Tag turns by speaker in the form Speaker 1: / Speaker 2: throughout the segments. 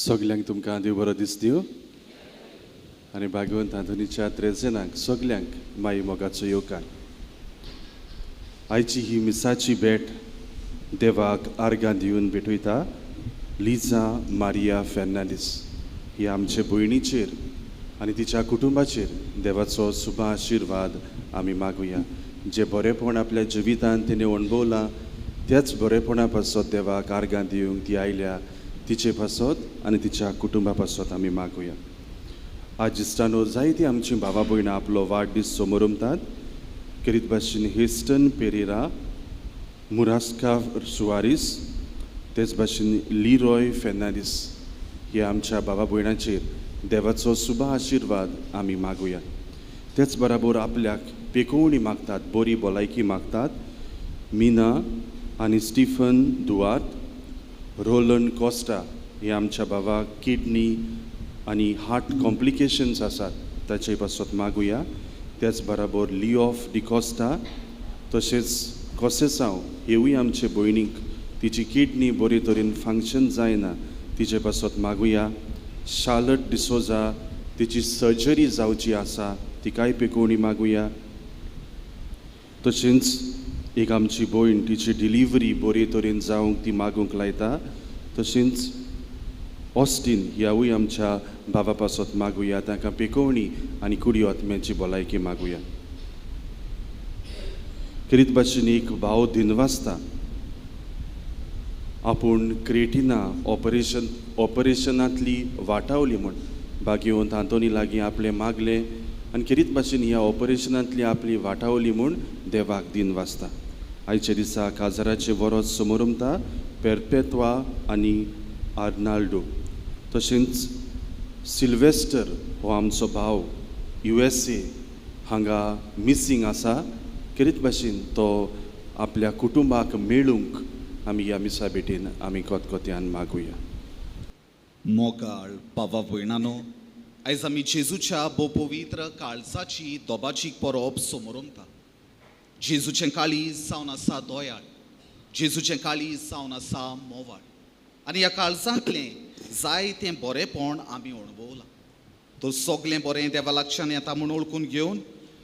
Speaker 1: सगल्यांक तुमकां देव बरो दीस दिवं आनी भागवंत आंतोनीच्या त्रेजेनाक सगल्यांक माई मोगाचो येवकार. आयची ही मिसाची भेट देवाक आर्गां दिवन भेटयता लिजा मारिया फेर्नांडीस ही आमचे भयणीचेर आनी तिच्या कुटुंबाचेर देवाचो सुभा आशिर्वाद आमी मागुया. जे बरेपण आपल्या जिवितांत तिणें अणभवलां त्याच बरेपणा पासत देवाक आर्गां दिवंक ती आयल्या, तिचे पासत आनी तिच्या कुटुंबा पासत आमी मागुया. आज इश्टानो जायतीं आमचीं भावा भयणां आपलो वाडदीस समोरमतात. करीत भाशेन हेस्टन पेरेरा, मुरास्का सुवारीस, तेच भाशेन लिरॉय फेर्नांडीस ह्या आमच्या भावा भयणाचेर देवाचो सुभा आशिर्वाद आमी मागुया. तेच बराबर आपल्याक पेकोवणी मागतात, बरी भलायकी मागतात मिना आनी स्टिफन दुआर्त, रोलन कोस्टा हे आमच्या बाबाक किडनी आनी हार्ट कॉम्प्लिकेशन्स आसात ताचे पासत मागुया. त्याच बराबर लिऑफ डिकोस्टा तशेंच कोसेसांव हेवूय आमचे भयणीक तिची किडनी बरे तरेन फंक्शन जायना तिचे पासत मागुया. शार्लट डिसोजा तिची सर्जरी जावची आसा तिकाय पेकोवणी मागुया. तशेंच एक आमची भयण तिची डिलिव्हरी बरे तरेन जावंक ती मागूंक लायता. तशेंच ऑस्टीन ह्यावूय आमच्या बाबा पासत मागुया, तांकां पेकोवणी आनी कुडी आत्म्याची भलायकी मागुया. करीत भाशेन एक भाव दिनवासता आपूण क्रेटिना ऑपरेशनांतली वाटावली म्हूण भाग्यवंत आंतोनी लागीं आपलें मागलें आनी खेरीत भाशेन ह्या ऑपरेशनांतली आपली वाटावली म्हूण देवाक दिनवासता. आयच्या दिसा काजाराचें वरोस समोरमता पेरपेत्वा आनी आर्नाल्डो. तशेंच सिल्वेस्टर हो आमचो भाव USA हांगा मिसींग आसा. खेरीत भाशेन तो आपल्या कुटुंबाक मेळूंक आमी ह्या मिसा भेटीन आमी कोतकोत्यान मागुया.
Speaker 2: मोगाळ भावा भयणानो, आयज आमी जेजूच्या भोव पवित्र काळजाची दोबाची परब समोरमता. जेजूचें काळीज जावन आसा दयाळ, जेजूचें काळीज जावन आसा मोवाळ आनी ह्या काळजांतलें जायतें बरेंपण आमी अणभवलां. तर सगलें बरें देवा लागच्यान येता म्हूण वळखून घेवन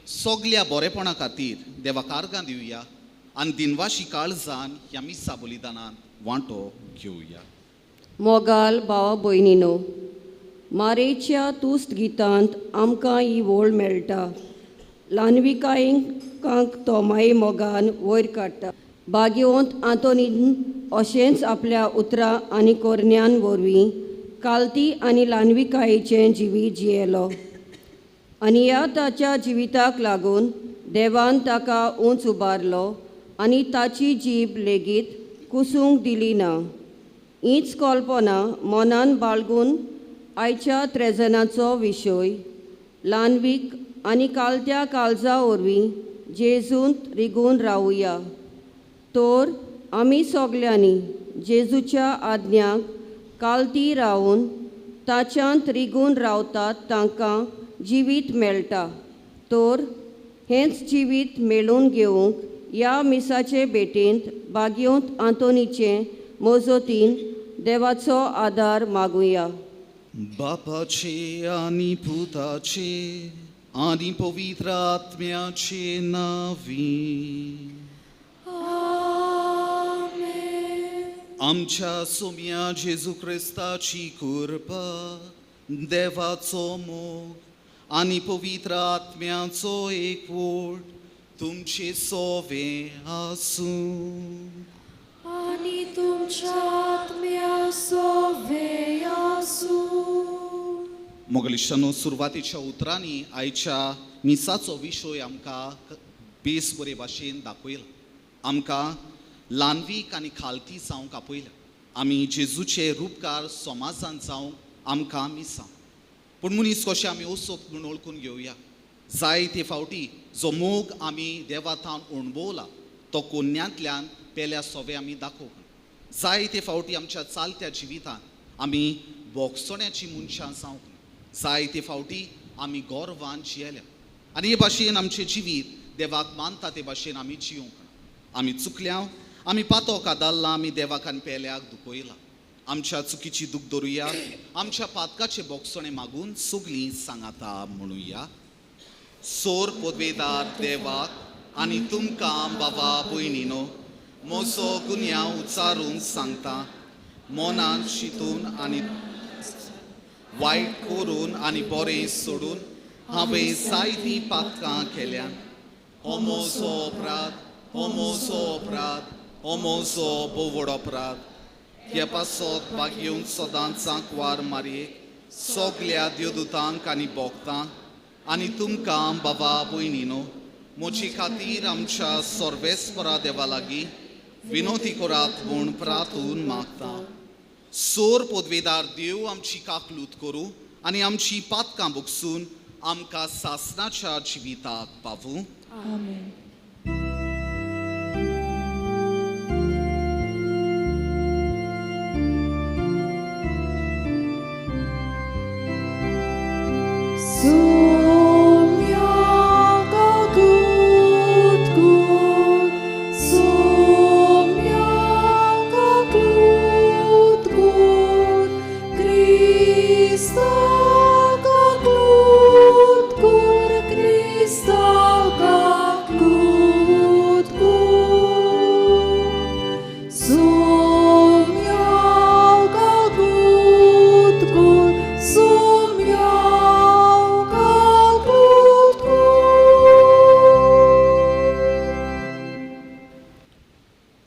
Speaker 2: सगल्या बरेपणा खातीर देवाक आर्गां दिवया आनी दिनवाशी काळजान ह्या मिसा बलिदानांत वांटो घेवया.
Speaker 3: मोगाल भावा भयणीनो, मारेच्या तुस्त गितांत आमकां ही वोळ मेळटा. ल्हानविकायेंक तो माई मोगान वयर काडटा. भाग्यवंत आंतोनीन अशेंच आपल्या उतरां आनी कोरन्यान वरवीं कालती आनी ल्हानविकायेचें जिवीत जियेलो आनी ह्या ताच्या जिविताक लागून देवान ताका उंच उबारलो आनी ताची जीब लेगीत कुसूंक दिली ना. हीच कल्पना मनान बाळगून आयच्या त्रेजनाचो विशय ल्हानवीक आनी कालत्या काळजा वरवीं जेजूंत रिगून रावुया. तर आमी सगल्यांनी जेजूच्या आज्ञाक कालती रावून ताच्यांत रिगून रावतात तांकां जिवीत मेळटा. तर हेंच जिवीत मेळून घेवंक ह्या मिसाचे भेटेंत भाग्योंत आंतोनीचे मोजोतीन देवाचो आदार मागुया.
Speaker 2: बापाचे आनी पुताचे आनी पवित्र आत्म्याचे नांवी. आमच्या सोम्या जेजू क्रिस्ताची कृपा, देवाचो मोग आनी पवित्र आत्म्याचो एकवट तुमचे सोवे आसूं.
Speaker 4: आनी तुमच्या आत्म्या सोवे आसूं.
Speaker 2: मोगलिश्टानो, सुरवातीच्या उतरांनी आयच्या मिसाचो विशय आमकां बेस बरे भाशेन दाखयला. आमकां ल्हानवीक आनी खालती जावंक आपयला. आमी जेजूचे रुपकार समाजान जावंक आमकां मिसां. पूण मनीस कशें आमी वचत म्हूण वळखून घेवया. जायते फावटी जो मोग आमी देवा थावन अणभवला तो कोन्यांतल्यान पेल्या सोवे आमी दाखोवंक. जायते फावटी आमच्या चालत्या जिवितान आमी बोगसण्याची मनशां जावंक. जायते फावटी आमी गर्वान जियेल्या आनी हे भाशेन आमचें जिवीत देवाक मानता ते भाशेन आमी जियोंक. आमी चुकल्या, आमी पातोक आदारला, आमी देवाक आनी पेल्याक दुखयला. आमच्या चुकीची दूख धरुया, आमच्या पातकाचे बोगसणे मागून सगळीं सांगाता म्हणुया. सोर पदवेदार देवाक आनी तुमकां बाबा भयणीनो म्हजो गुन्यांव उच्चारून सांगता. मनान शितून आनी वायट करून आनी बरें सोडून हांवें जायतीं पातकां केल्यात. हो म्हजो अपराध, हो म्हजो अपराध, हो म्हजो बोवड अपराध. ह्या पासत भागयेवन सदांच सांकवार मारयेक सगल्या देवदूतांक आनी भोगतांक आनी तुमकां बाबा भयणीनो म्हजे खातीर आमच्या सर्वेस्परा देवा लागीं विनोती करात म्हूण प्रार्थून मागता. सोर पदवेदार देव आमची काकलूत करूं आनी आमची पातकां भोगसून आमकां सासणाच्या जिविताक पावूं.
Speaker 4: आमेन.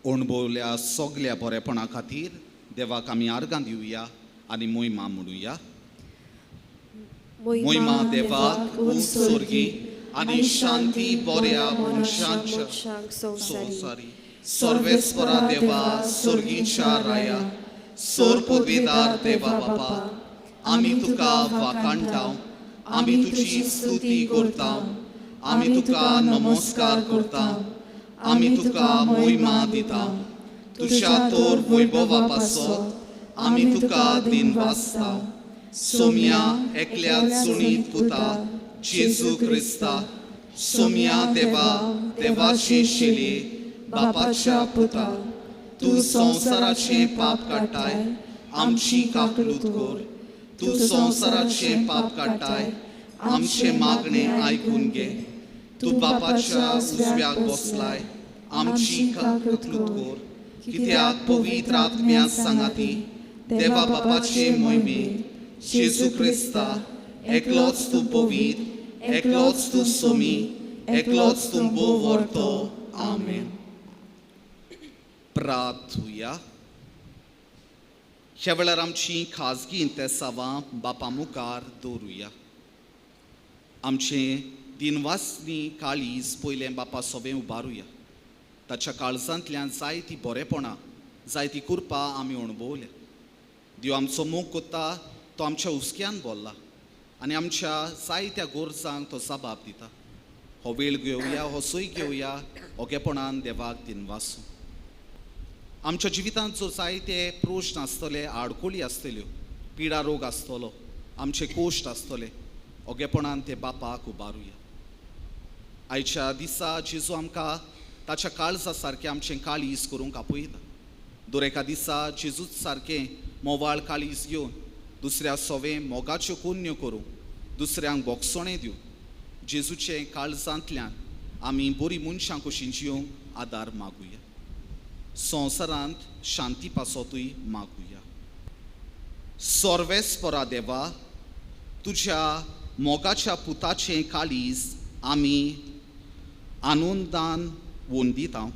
Speaker 2: अणभवल्या सगल्या बरेपणा खातीर देवाक आमी आर्गां दिवया आनी मोहिमा म्हणुया. मोहिमा देवाक उंच स्वर्गी आनी शांती बऱ्या मनशांच्या संवसारी. सर्वेस्परा देवा स्वर्गीच्या राया, सोर पदवेदार देवा बापा, आमी तुका वाखाणटा, आमी तुजी स्तुती करता, आमी तुका नमस्कार करता, आमी तुका मोहिमा दिता. तुज्या तोर वैभवा पासत आमी तुका दिन वाचता. सोम्या एकल्या सुणीत पुता जेजू क्रिस्ता, सोम्या देवा देवाची शिली बापाच्या पुता, तूं संवसाराचें पाप काडटाय आमची काकलूत कर. तूं संवसाराचें पाप काडटाय आमचें मागणें आयकून घे. तूं बापाच्या उजव्याक बसलाय आमची काकलूत कर. कित्याक पवित्र आत्म्या सांगाती देवा बापाचे मोहिमे जेजू क्रिस्ता, एकलोच तूं पवित्र, एकलोच तूं सोमी, एकलोच तूं बोवर्तो. आमेन. प्रार्थुया. ह्या वेळार आमची खाजगी इंतेसांवां बापा मुखार दवरुया. आमचें दिनवासनी काळीज पयलें बापा सोबें उबारुया. ताच्या काळजांतल्यान जायती बरेपणां, जायती कृपा आमी अणभवल्या. देव आमचो मोग कोत्ता तो आमच्या हुस्क्यान बोल्ला आनी आमच्या जायत्या गरजांक तो जबाब दिता. हो वेळ घेवया, हो सोय घेवया, ओगेपणान देवाक दिनवासूं. आमच्या जिवितांत जो जायते प्रश्न आसतले, आडकोळी आसतल्यो, पिडा रोग आसतलो, आमचे कोश्ट आसतले, ओगेपणान ते बापाक उबारुया. आयच्या दिसा जेजू आमकां ताच्या काळजा सारकें आमचें काळीज करूंक आपयता. दर एका दिसा जेजूच सारकें मोवाळ काळीज घेवन दुसऱ्या सोवे मोगाच्यो कोन्न्यो करूं, दुसऱ्यांक बोगसणें दिवं, जेजूचे काळजांतल्यान आमी बरी मनशां कशीं जिवंक आदार मागुया. संवसारांत शांती पासतूय मागुया. सर्वेस्परा देवा, तुज्या मोगाच्या पुताचें काळीज आमी आनंदान वंदिता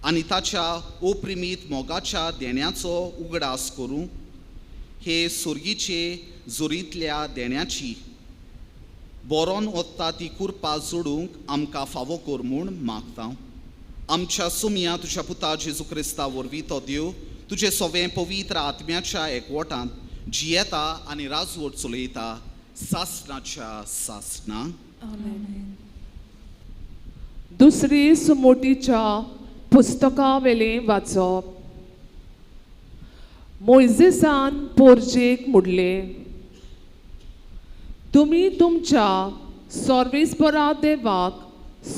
Speaker 2: आनी ताच्या ओप्रिमीत मोगाच्या देण्याचो उगडास करूं हे सुर्गीचे जोरींतल्या देण्याची बरोन वता ती कुरपा जोडूंक आमकां फावो कर म्हूण मागता. आमच्या सुमया तुज्या पुता जेजू क्रिस्ता वरवीं तो देव तुजे सवें पवित्र आत्म्याच्या एकवटान जियेता आनी राजवट चलयता सासणाच्या सासणा.
Speaker 4: आमेन.
Speaker 5: दुसरी सुमोटीच्या पुस्तका वेलें वाचप. मोयजेसान पोरजेक म्हणलें, तुमी तुमच्या सर्वेस्परा देवाक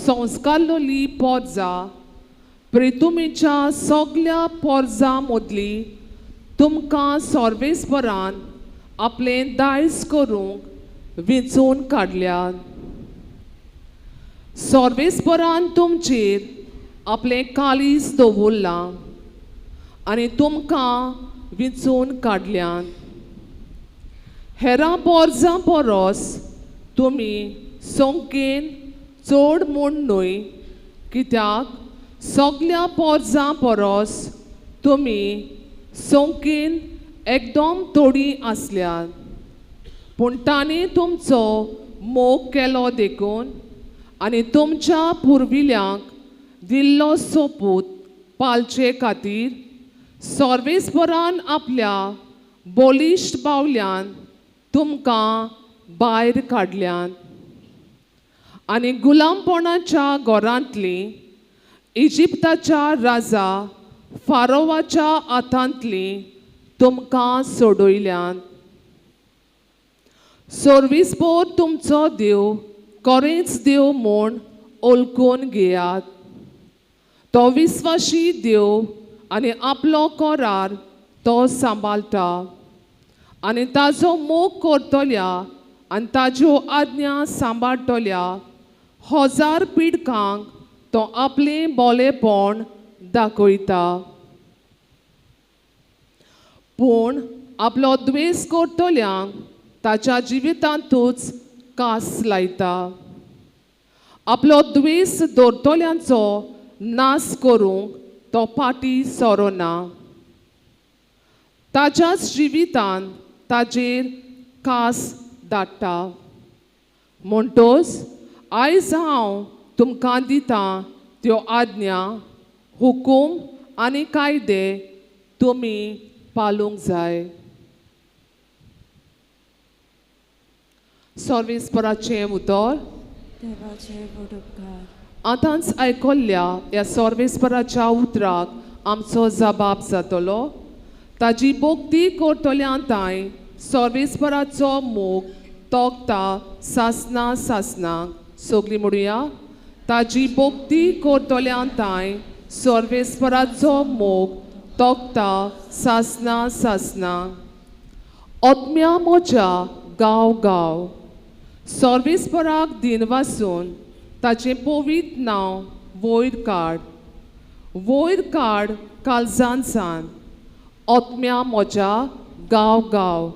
Speaker 5: संस्कारलोली पोरजा प्रितुमीच्या सगल्या पोरजां मदली तुमकां सर्वेस्परान आपलें दायज करूंक विंचून काडल्यात. सर्वेस्परान तुमचेर आपलें काळीज दवरलां आनी तुमकां विंचून काडल्यात. हेरां पोरजां परस तुमी संख्येन चड म्हूण न्हय, कित्याक सगल्या पोरजां परस तुमी संख्येन एकदम थोडी आसल्यात. पूण तांणी तुमचो मोग केलो देखून आनी तुमच्या पुर्विल्यांक दिल्लो सोपूत पाळचे खातीर सर्वेस्परान आपल्या बलिश्ट बावल्यान तुमकां भायर काडल्यात आनी गुलामपणाच्या घरांतली इजिप्ताच्या राजा फारोवाच्या हातांतली तुमकां सोडयल्यात. सर्वेस्पर तुमचो देव खरेंच देव म्हूण ओळखून घेयात. तो विस्वाशी देव आनी आपलो करार तो सांबाळटा आनी ताजो मोग करतल्या आनी ताज्यो आज्ञा सांबाळटल्या हजार पिडकांक तो आपलें बोलेपण दाखयता. पूण आपलो द्वेस करतल्यांक ताच्या जिवितांतूच कास लायता. आपलो द्वेस दवरतल्यांचो नाश करूंक तो फाटीं सरना. ताच्याच जिवितान ताजेर कास धाडटा. म्हणटोच आयज हांव तुमकां दितां त्यो आज्ञा, हुकूम आनी कायदे तुमी पाळूंक जाय. सर्वेस्पराचें उतर.
Speaker 4: देवाचे व्हड उपकार.
Speaker 5: आतांच आयकल्ल्या ह्या सर्वेस्पराच्या उतराक आमचो जबाब जातलो. ताजी भक्ती करतल्या तांय सर्वेस्पराचो मोग तोखता सासना सासनाक. सगळीं म्हणुया, ताजी भक्ती करतल्या तांय सर्वेस्पराचो मोग तोखता सासना सासनाक. आत्म्या म्हज्या गांव गांव सर्वेस्पराक दिनवासून ताचें पवित्र नांव वयर काड. वयर काड काळजान सान. आत्म्या म्हज्या गांव गांव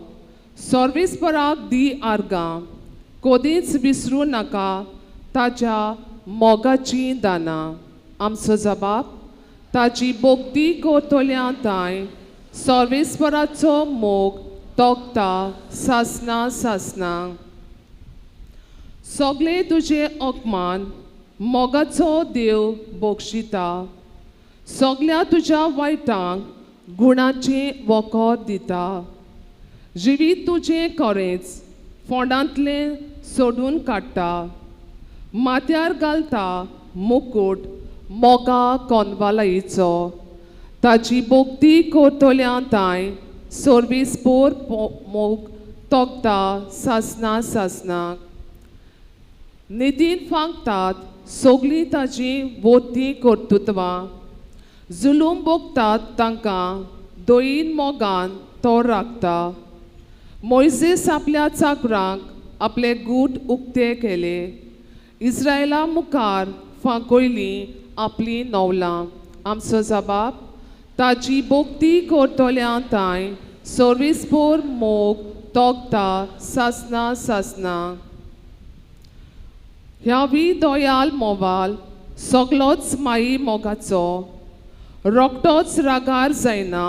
Speaker 5: सर्वेस्पराक दी आर्गां. कदींच विसरूं नाका ताच्या मोगाचीं दानां. आमचो जबाब, ताजी भक्ती करतल्या तांय सर्वेस्पराचो मोग तोखता सासना सासना. सगळे तुजे अपमान मोगाचो देव बक्षिता. सगल्या तुज्या वायटांक गुणाचें वखद दिता. जिवीत तुजें खरेंच फोंडांतलें सोडून काडटा. माथ्यार घालता मुकूट मोगा कोनवालायेचो. ताजी भक्ती करतल्या तांय सर्वेस्पर मोग तोखता सासना सासनाक. नितीन फांकतात सगळीं ताजी वोती कर्तुत्वां. जुलूम भोगतात तांकां दोयीन मोगान तो राखता. मोयजेस आपल्या चाकरांक आपले गूट उक्ते केले. इस्रायला मुखार फांकयली आपली नवलां. आमचो जबाब ताजी भोक्ती करतल्या तांय सर्वीसभर मोग तोगता सासना सासना. ह्या वी दयाल मोवाल सगलोच माई मोगाचो. रोखडोच रागार जायना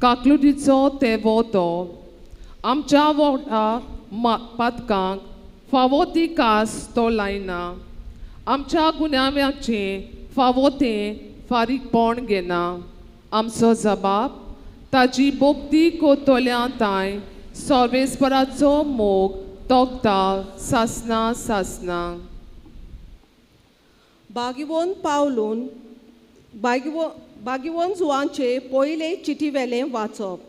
Speaker 5: काकलुटीचो तेवो तो. आमच्या वोटा पातकांक फावो ती कास तो लायना. आमच्या गुन्यांवाचें फावो तें फारीकपण घेना. आमचो जबाब ताजी भोक्ती कोतोल्या तांय सर्वेस्पराचो मोग तोगता सासना सासना.
Speaker 6: बागिवोन पावलून बागिवोन जुवांचे पयले चिटीवेलें वाचप.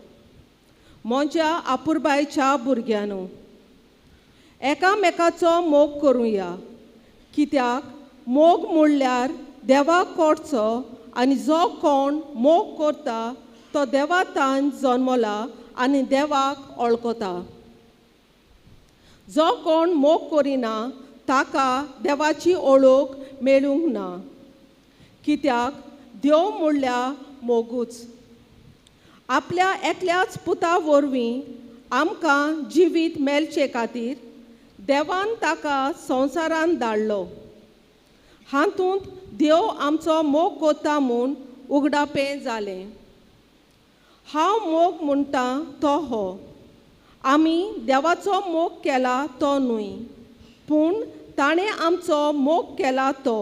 Speaker 6: म्हज्या आपुरबायच्या भुरग्यांनो, एकामेकाचो मोग करुया, कित्याक मोग म्हणल्यार देवाक करचो आनी जो कोण मोग करता तो देवातान जन्मला आनी देवाक वळखता. जो कोण मोग करिना ताका देवाची ओळख मेळूंक ना, कित्याक देव म्हणल्यार मोगूच. आपल्या एकल्याच पुता वरवीं आमकां जिवीत मेळचे खातीर देवान ताका संवसारान धाडलो. हातूंत देव आमचो मोग करता म्हूण उगडापें जालें. हांव मोग म्हणटा तो हो, आमी देवाचो मोग केला तो न्हय, पूण ताणें आमचो मोग केला तो.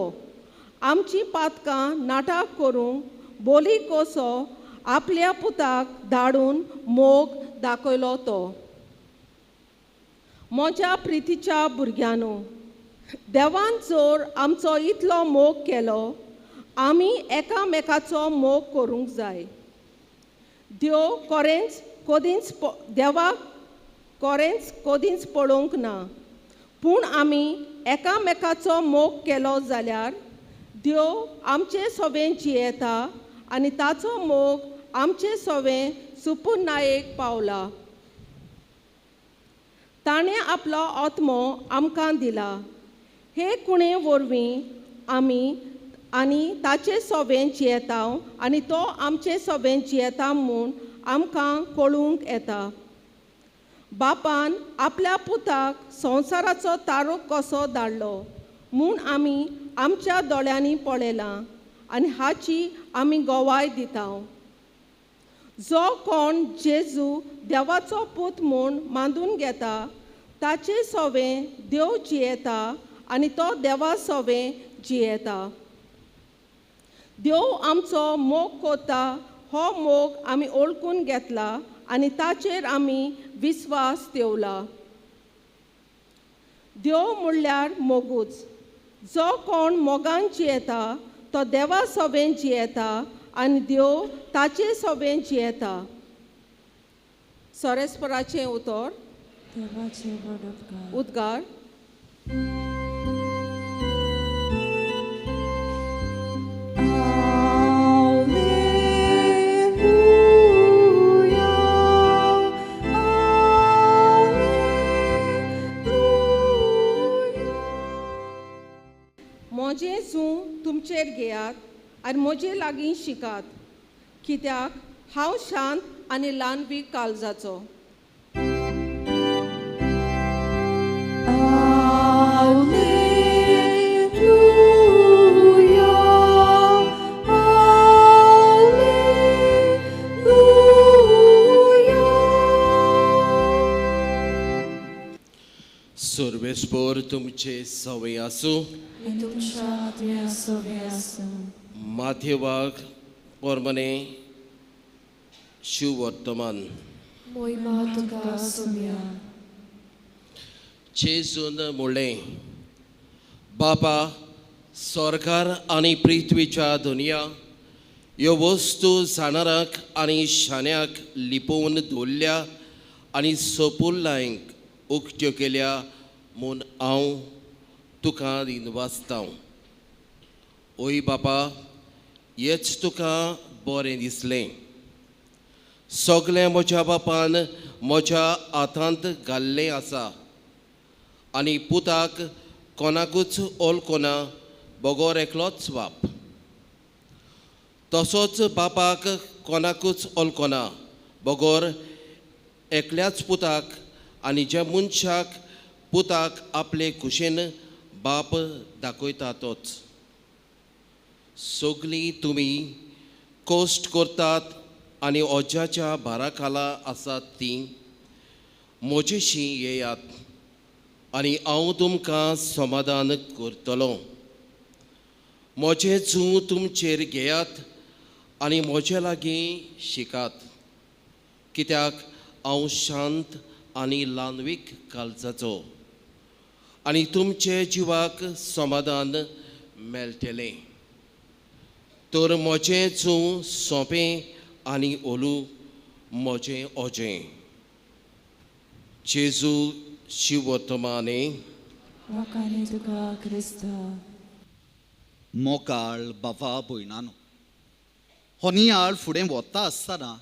Speaker 6: आमची पातकां नाटक करूंक बोली कसो आपल्या पुताक धाडून मोग दाखयलो तो. म्हज्या प्रितीच्या भुरग्यांनो, देवान जर आमचो इतलो मोग केलो, आमी एकामेकाचो मोग करूंक जाय. देव कोरेंच कदींच देवाक कोरेंच कदींच पळोवंक ना, पूण आमी एकामेकाचो मोग केलो जाल्यार देव आमचे सोबें जियेता आनी ताचो मोग आमचे सोबें सुपुर्नायेक पावला. ताणें आपलो आत्मो आमकां दिला. हे कुणे वरवीं आमी आनी ताचे सोबें जियेता आनी तो आमचे सोबें जियेता म्हूण आमकां कळूंक येता. बापान आपल्या पुताक संवसाराचो तारूक कसो धाडलो म्हूण आमी आमच्या दोळ्यांनी पळयलां आनी हाची आमी गवाय दिता. जो कोण जेजू देवाचो पूत म्हूण मांदून घेता ताचे सोबें देव जियेता आनी तो देवा सोबें जियेता. देव आमचो मोग करता हो मोग आमी ओळखून घेतला आनी ताचेर आमी विस्वास दवरला. देव म्हणल्यार मोगूच. जो कोण मोगान जियेता तो देवा सोबें जियेता आनी देव ताचे सोबें जियेता. सोरेस्पराचें उतर. उद्गार. म्हजें जूं तुमचेर घेयात आनी म्हजे लागीं शिकात, कित्याक हांव शांत आनी ल्हानवी काळजाचो.
Speaker 7: सर्वेस्पोर तुमचे सवय आसूं. माथेवाक परमने शिववर्तमान जेजून म्हणलें, बापा, सरकार आनी पृथ्वीच्या दुनिया ह्यो वस्तू जाणाराक आनी शाण्याक लिपोवन दवरल्या आनी सोपुल्लांक उक्त्यो केल्या म्हूण हांव तुका दिनवासता. ओय बापा, हेच तुका बरें दिसलें. सगळें म्हज्या बापान म्हज्या हातांत घाल्लें आसा आनी पुताक कोणाकूच ओलकोना बगोर एकलोच बाप, तसोच बापाक कोणाकूच ओलकोना बगोर एकल्याच पुताक आनी ज्या मनशाक पुताक आपले खुशेन बाप दाखयता तोच. सगळीं तुमी कश्ट करतात आनी ओज्याच्या भारा खाला आसात तीं म्हजेशी येयात आनी हांव तुमकां समाधान करतलो. म्हजें जूं तुमचेर घेयात आनी म्हजे लागीं शिकात, कित्याक हांव शांत आनी ल्हानवीक काळजाचो आनी तुमचे जिवाक समाधान मेळटलें. तर म्हजें जूं सोंपें आनी ओलू म्हजें ओजें. जेजू शिववर्तमाने.
Speaker 4: वाखाणे तुका क्रिस्ता.
Speaker 2: मोगाळ बाबा भयणानो, हो नियाळ फुडें वता आसतना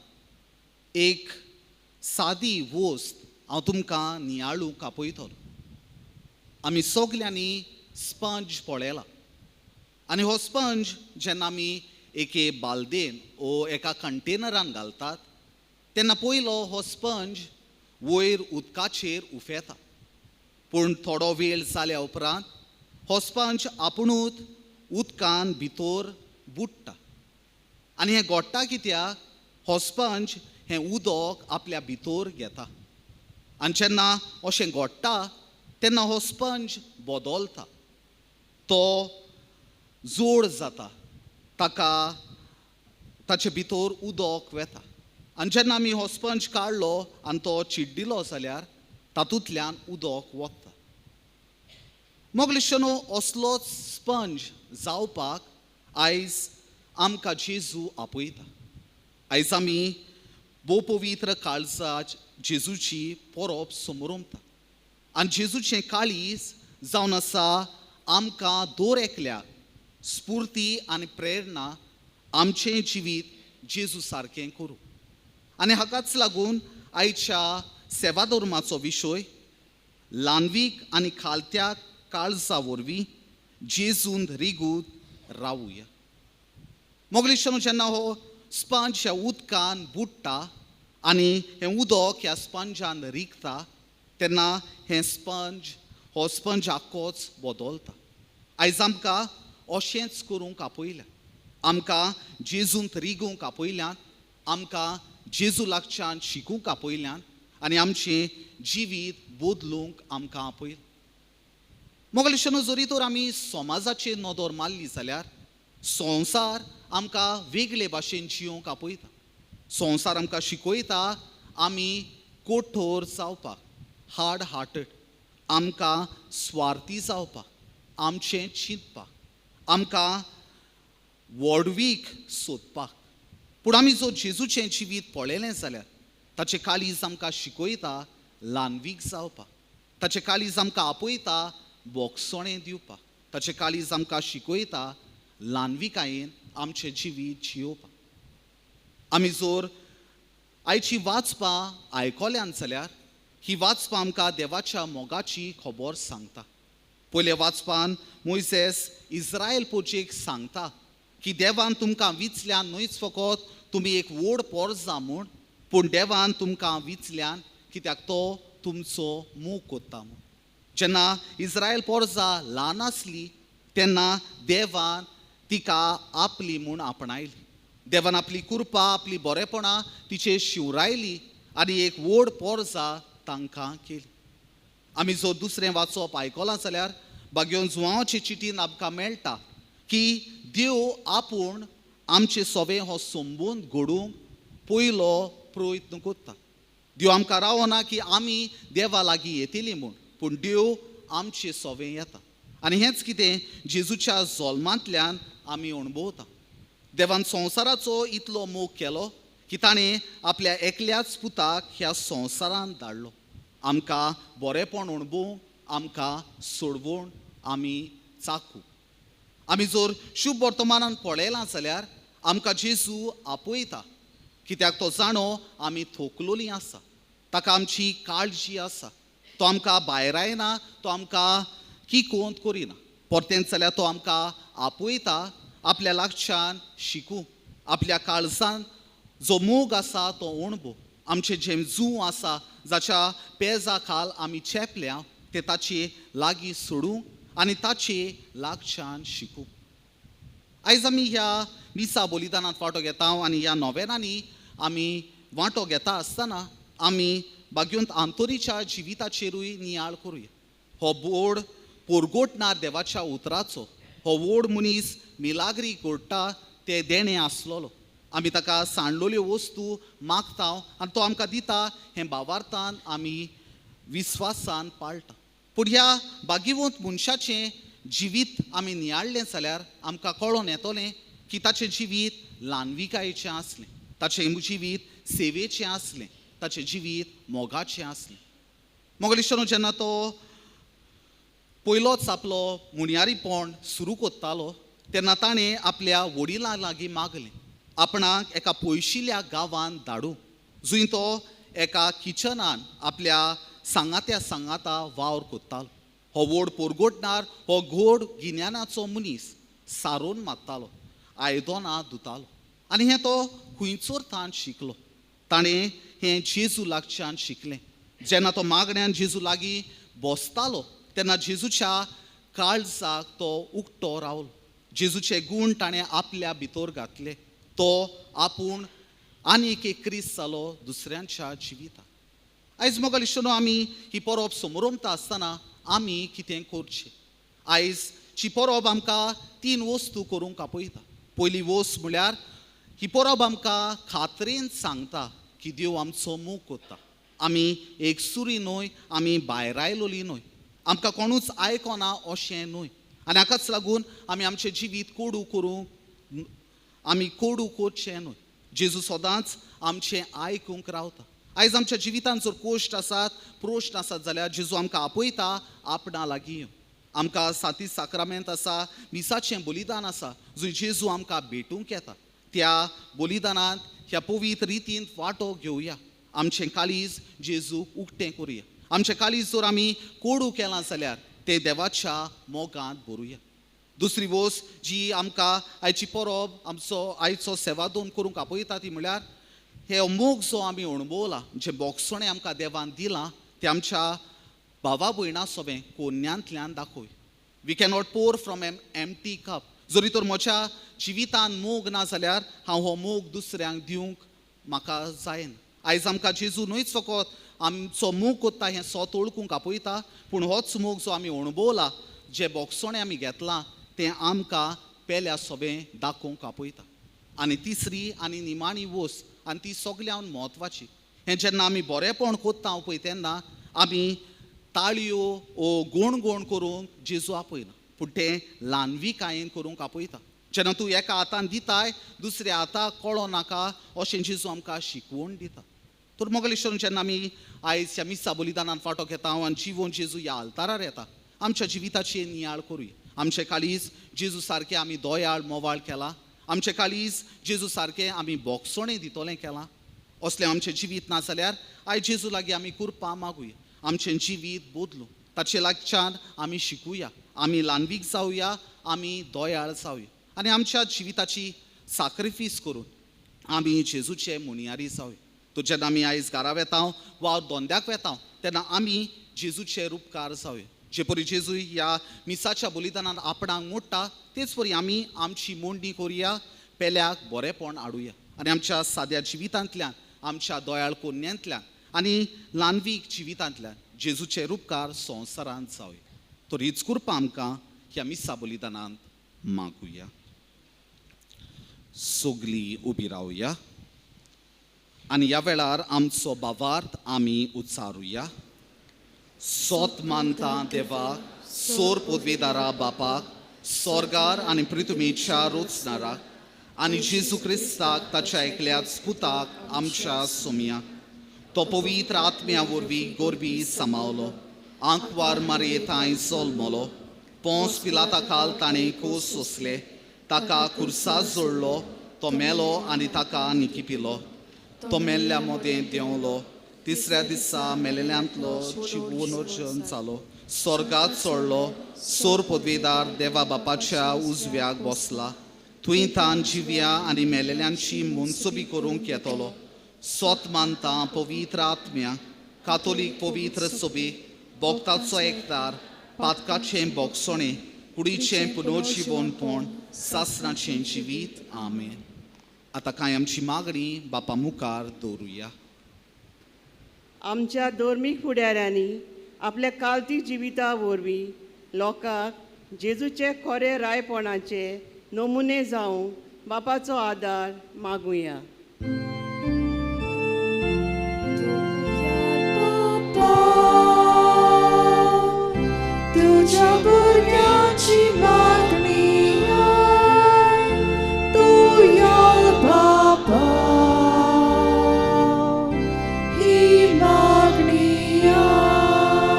Speaker 2: एक सादी वस्त हांव तुमकां नियाळूंक आपयतलो. आमी सगल्यांनी स्पंज पळयला आनी हो स्पंज जेन्ना आमी एके बालदेन ओ एका कंटेनरान घालतात तेन्ना पयलो हो स्पंज वयर उदकाचेर उफेता, पूण थोडो वेळ जाल्या उपरांत हो स्पंज आपुणूच उदकान भितर बुडटा. आनी हें घडटा कित्याक हो स्पंज हें उदक आपल्या भितर घेता आनी जेन्ना अशें घडटा तेन्ना हो स्पंज बदलता, तो जोड जाता, ताका ताचे भितर उदक वेता. आनी जेन्ना आमी हो स्पंज काडलो आनी तो चिड्डिलो जाल्यार तातूंतल्यान उदक वता. मोगलेशनो असलोच स्पंज जावपाक आयज आमकां जेजू आपयता. आयज आमी भोव पवित्र काळजा जेजूची परब समरमता आनी जेजूचें काळीज जावन आसा आमकां दर एकल्याक स्फुर्ती आनी प्रेरणा आमचें जिवीत जेजू सारकें करूं. आनी हाकाच लागून आयच्या सेवाधर्माचो विशय ल्हानवीक आनी खालत्या काळजा वरवीं जेजून रिगून रावुया. मोगलेश्वरान जेन्ना हो स्पंज ह्या उदकान बुडटा आनी हें उदक ह्या स्पंजान रिगता तेन्ना हें स्पंज हो स्पंज आख्खोच बदलता. आयज आमकां अशेंच करूंक आपयल्या, आमकां जेजूंत रिगूंक आपयल्यान, आमकां जेजू लागच्यान शिकूंक आपयल्यान आनी आमचें जिवीत बदलूंक आमकां आपयलें. मोगलेश्वरान जरी तर आमी समाजाचेर नदर मारली जाल्यार संवसार आमकां वेगळे भाशेन जियोंक आपयता. संवसार आमकां शिकयता आमी कोठोर जावपाक, हार्ड हार्टेड, आमकां स्वार्थी जावपाक, आमचें चिंतपाक, आमकां व्हडवीक सोदपाक. पूण आमी जो जेजूचें जिवीत पळयलें जाल्यार ताचें काळीज आमकां शिकयता ल्हानवीक जावपाक, ताचें काळीज आमकां आपयता बोगसणें दिवपाक, ताचें काळीज आमकां शिकयता ल्हानविकायेन आमचें जिवीत जियोवपाक. आमी जर आयची वाचपां आयकल्यान जाल्यार ही वाचपां आमकां देवाच्या मोगाची खबर सांगता. पयल्या वाचपान मोयसेस इस्रायल पोजेक सांगता की देवान तुमकां विचल्यान न्हयच फकत तुमी एक व्हड पोरजा म्हूण, पूण देवान तुमकां विचल्यान कित्याक तो तुमचो मोग कोत्ता म्हूण. जेन्ना इस्रायल पोरजा ल्हान आसली तेन्ना देवान तिका आपली म्हूण आपणायली. देवान आपली कृपा, आपली बरेपणां तिचेर शिंवरायली आनी एक व्हड पोरजा तांकां केली. आमी जो दुसरें वाचप आयकलां जाल्यार बागेवन जुवांचे चिटीन आमकां मेळटा की देव आपूण आमचे सोबे हो संबंद घडोवंक पयलो प्रयत्न करता. देव आमकां रावना की आमी देवा लागीं येतली म्हूण, पूण देव आमचे सोबे येता. आनी हेंच कितें जेजूच्या जल्मांतल्यान आमी अणभवता. देवान संवसाराचो इतलो मोग केलो की ताणें आपल्या एकल्याच पुताक ह्या संवसारांत धाडलो आमकां बरेंपण अणभवूंक, आमकां सोडवण आमी चाकू. आमी जर शुभ वर्तमानान पळयलां जाल्यार आमकां जेजू आपयता, कित्याक तो जाणो आमी थोकलोली आसा, ताका आमची काळजी आसा. तो आमकां भायरायना, तो आमकां किकोंत करिना, परतेंच जाल्यार तो आमकां आपयता आपल्या लागच्यान शिकूं, आपल्या काळजान जो मोग आसा तो अणभव, आमचें जें जूं आसा जाच्या पेजा खाल आमी चेपल्या ते ताचे लागीं सोडूं आनी ताचे लागच्यान शिकूं. आयज आमी ह्या मिसा बलिदानांत वांटो घेता आनी ह्या नोवेनांनी आमी वांटो घेता आसतना आमी बागयोंत आंतोरीच्या जिविताचेरूय नियाळ करुया. हो बोड पोरगोटणार देवाच्या उतराचो, हो व्हड मनीस मिलाग्री घडटा ते देणें आसलेलो. आमी ताका सांडलोल्यो वस्तू मागता आनी तो आमकां दिता हें भावार्थान आमी विस्वासान पाळटा. पूण ह्या भाग्यवंत मनशाचें जिवीत आमी नियाळ्ळें जाल्यार आमकां कळोन येतलें की ताचें जिवीत ल्हानविकायेचें आसलें, ताचें जिवीत सेवेचें आसलें, ताचें जिवीत मोगाचें आसलें. मोगलिश्वरो जेन्ना तो पयलोच आपलो मुणयारीपण सुरू करतालो तेन्ना ताणें आपल्या वडिलां लागीं मागलें आपणाक एका पयशिल्ल्या गांवांत धाडूं, जंय तो एका किचनान आपल्या सांगात्या सांगाता वावर करतालो. हो व्हड पोरगोटणार, हो घोड गिन्यानाचो मनीस सारोवन मारतालो, आयदनां धुतालो आनी हें तो खंयचोर तान शिकलो. ताणें हें जेजू लागच्यान शिकलें. जेन्ना तो मागण्यान जेजू लागीं बसतालो तेन्ना जेजूच्या काळजाक तो उक्तो रावलो. जेजूचे गूण ताणें आपल्या भितर घातले. तो आपूण आनीक एक क्रिस्त जालो दुसऱ्यांच्या जिवितांत. आयज मोगालिश्टनो आमी ही परब समोरमता आसतना आमी कितें करचें? आयज ची परब आमकां तीन वस्तू करूंक आपयता. पयली वस्त म्हळ्यार ही परब आमकां खात्रेन सांगता की देव आमचो मोग करता. आमी एकसुरी न्हय, आमी भायर आयलोली न्हय, आमकां कोणूच आयकना अशें न्हय. आनी हाकाच लागून आमी आमचें जिवीत कोडू करूंक आमी कोडू करचें न्हय. जेजू सदांच आमचें आयकूंक रावता. आयज आमच्या जिवितांत जर कोश्ट आसात, प्रश्न आसात जाल्यार जेजू आमकां आपयता आपणा लागीं. आमकां साती साक्रामेंत आसा, मिसाचें बलिदान आसा जंय जेजू आमकां भेटूंक येता. त्या बलिदानांत ह्या पवित्र रितींत वांटो घेवया. आमचें काळीज जेजू उक्तें करुया. आमचें काळीज जर आमी कोडू केलां जाल्यार तें देवाच्या मोगांत भरुया. दुसरी वस्त जी आमकां आयची परब आमचो आयचो सेवादोन करूंक आपयता ती म्हळ्यार हे मोग जो आमी अणभवला, जें बोगसणें आमकां देवान दिलां तें आमच्या भावा भयणां सोबें कोन्यांतल्यान दाखय. We cannot pour from an empty cup. जरी तर म्हज्या जिवितान मोग ना जाल्यार हांव हो मोग दुसऱ्यांक दिवंक म्हाका जायना. आयज आमकां जेजू न्हयच फकत आमचो मोग करता हें सोत वळखूंक आपयता, पूण होच मोग जो आमी अणभवला, जें बोगसणें आमी घेतलां तें आमकां पेल्या सोबें दाखोवंक आपयता. आनी तिसरी आनी निमाणी वस्त आनी ती सगळ्यान म्हत्वाची, हें जेन्ना आमी बरेंपण करता पळय तेन्ना आमी ताळयो ओ गोण गोण करूंक जेजू आपयना, पूण तें ल्हानविकायेन करूंक आपयता. जेन्ना तूं एका हातान दिताय दुसऱ्या हाताक कळो नाका अशें जेजू आमकां शिकवण दिता. तर मोगलेश्वरून जेन्ना आमी आयज ह्या मिसा बलिदानान फांटो घेता आनी जिवोन जेजू ह्या आल्तारार येता, आमच्या जिविताचेर नियाळ करुया. आमचें काळीज जेजू सारकें आमी दोयाळ मोवाळ केलां, आमचें काळीज जेजू सारकें आमी बोगसणें दितलें केलां. असलें आमचें जिवीत ना जाल्यार आयज जेजू लागीं आमी कुरपां मागुया, आमचें जिवीत बदलूं, ताचे लागच्यान आमी शिकुया, आमी ल्हानवीक जावया, आमी दोयाळ जावया आनी आमच्या जिविताची साक्रिफीस करून आमी जेजूचे मुनियारी जावया. तर जेन्ना आमी आयज घरा वेता वा धंद्याक वेता तेन्ना आमी जेजूचे रुपकार जावया. जे परी जेजू ह्या मिसाच्या बलिदानान आपणाक मोडटा तेच परी आमी आमची मोडणी करुया, पेल्याक बरेंपण हाडुया आनी आमच्या साद्या जिवितांतल्यान, आमच्या दोयाळ कोन्यांतल्यान आनी ल्हानवीक जिवितांतल्यान जेजूचे रुपकार संवसारांत जावया. तर हीच कृपा आमकां ह्या मिसा बलिदानांत मागुया. सगळीं उबी रावया आनी ह्या वेळार आमचो भावार्थ आमी उच्चारुया. सोत मानता देवाक, सोर पदवेदारा बापाक, सोर्गार आनी पृथ्वीच्या रोचणाराक आनी जेजू क्रिस्ताक ताच्या एकल्याच पुताक आमच्या सोमयाक, तो पवित्र आत्म्या वरवीं गोरवी समावलो, आंकवार मारये थांय जल्मलो, पोंस पिलाता काल ताणें कोस सोंसले, ताका खुर्सा जोडलो, तो मेलो आनी ताका निकिपिलो. तो मेल्ल्या मोदें देंवलो, तिसऱ्या दिसा मेलेल्यांतलो जिवनोर्जन जालो, स्वर्गात चडलो, सोर पदवेदार देवा बापाच्या उजव्याक बसला. थंय तान जिव्या आनी मेलेल्यांची मनसोबी करूंक येतलो. सोत मानता पवित्र आत्म्या, कातोलीक पवित्र सोबी, भोक्ताचो एकदार, पातकाचें बोगसणें, कुडीचें पुनर्जिवनपण, सासणाचें जिवीत. आमेन. आतां कांय आमची मागणी बापा मुखार दवरुया.
Speaker 8: आमच्या धर्मीक फुडाऱ्यांनी आपल्या कालती जिविता वरवीं लोकांक जेजूचे खरे रायपणाचे नमुने जावंक बापाचो आदार मागुया.
Speaker 4: तुझ्या भुरग्यांची मागणी आय, तूं बापा ही मागणी आय.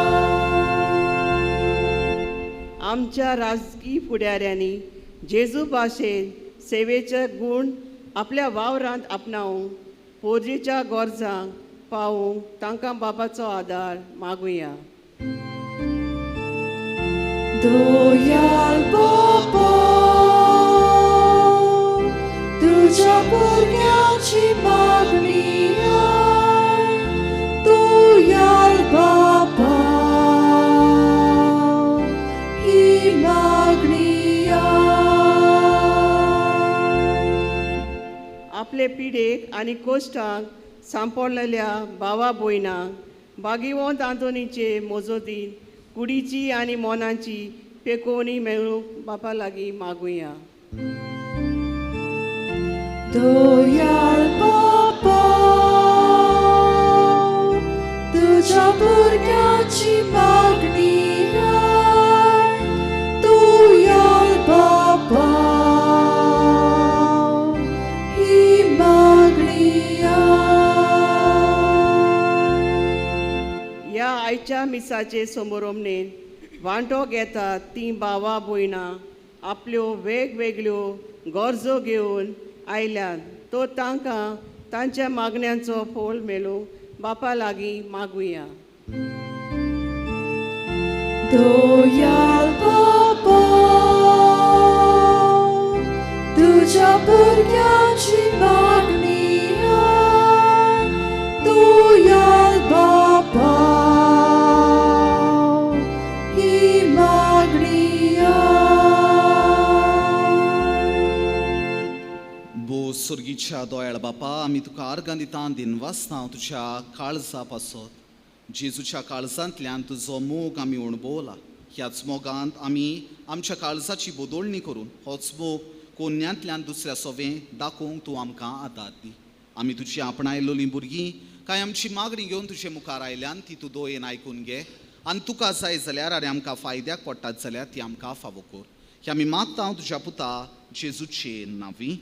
Speaker 8: आमच्या राजकी फुडाऱ्यांनी जेजू भाशेन सेवेचे गूण आपल्या वावरांत आपणावंक पोरजेच्या गरजांक पावूंक तांकां बापाचो आदार मागुया.
Speaker 4: दयाळ बापा, तुझ्या भुरग्यांची मागणी आय, दयाळ बापा ही मागणी आय.
Speaker 8: आपले पिडेक आनी कोश्टांक सांपडलेल्या भावा भयणांक बागिवंत आंतोनीचे मोजोतीन कुडीची आनी मनाची पेकोवणी मेळूंक बापा लागीं मागुया.
Speaker 4: दयाळ बापा, तुझ्या भुरग्यांची मागणी आय, दयाळ बापा ही मागणी आय.
Speaker 8: ह्या आयच्या मिसाचे समोरमणेन वांटो घेतात तीं भावा भयणां आपल्यो वेगवेगळ्यो गरजो घेवन आयल्यात, तो तांकां तांच्या मागण्यांचो फोल मेळूंक बापा लागीं मागुया.
Speaker 4: दयाळ बापा, तुझ्या भुरग्यांची मागणी आय, दयाळ बापा ही मागणी आय.
Speaker 2: भो सुर्गीच्या दोयाळ बापा, आमी तुका आर्गां दिता, दिनवासता तुज्या काळजा पासत. जेजूच्या काळजांतल्यान तुजो मोग आमी अणभवला. ह्याच मोगांत आमी आमच्या काळजाची बदलणी करून होच मोग कोन्यांतल्यान दुसऱ्या सोवें दाखोवंक तूं आमकां आदार दी. आमी तुजी आपणायलोलीं भुरगीं कांय आमची मागणी घेवन तुजे मुखार आयल्यान ती तूं दोयेन आयकून घे आनी तुका जाय जाल्यार आनी आमकां फायद्याक पडटात जाल्यार ती आमकां फावो कर. हे आमी मागता तुज्या पुता जेजूचे नांवी.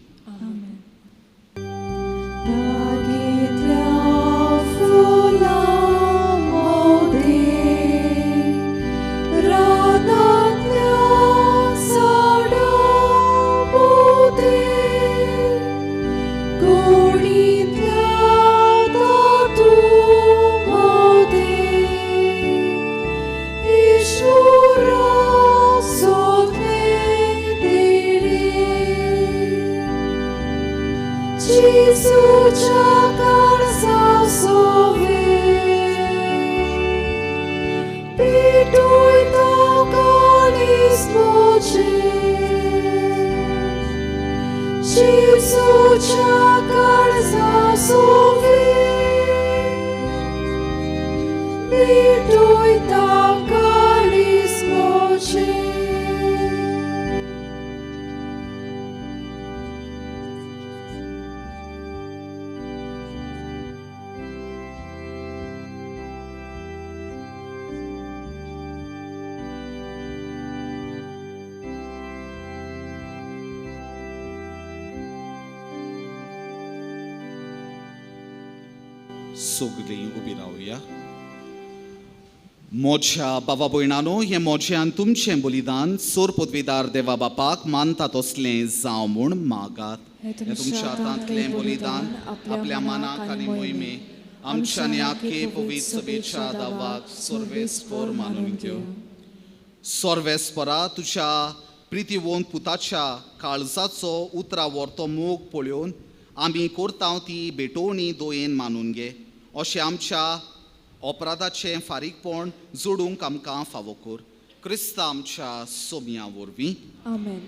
Speaker 2: सगळीं उबी रावया. मोज्या बाबा भयणानो, हें मोजें आनी तुमचें बलिदान सोर पदवीदार देवा बापाक मानता तसलें जावं म्हूण मागात.
Speaker 4: हें
Speaker 2: हें तुमच्या हातांतलें बलिदान आपल्या मनाक आनी मोहिमे आमच्या आनी आख्खे पवित्र सभेच्या दावाक सर्वेस्पर मानून घेवं. सर्वेस्परा, तुज्या प्रितीवंत पुताच्या काळजाचो उतरा व्हरतो मोग पळोवन आमी करता ती भेटवणी दोयेन मानून घे. अशें आमच्या अपराधाचें फारीकपण जोडूंक आमकां फावो कर. क्रिस्ता आमच्या सोम्या वरवीं.
Speaker 4: आमेन.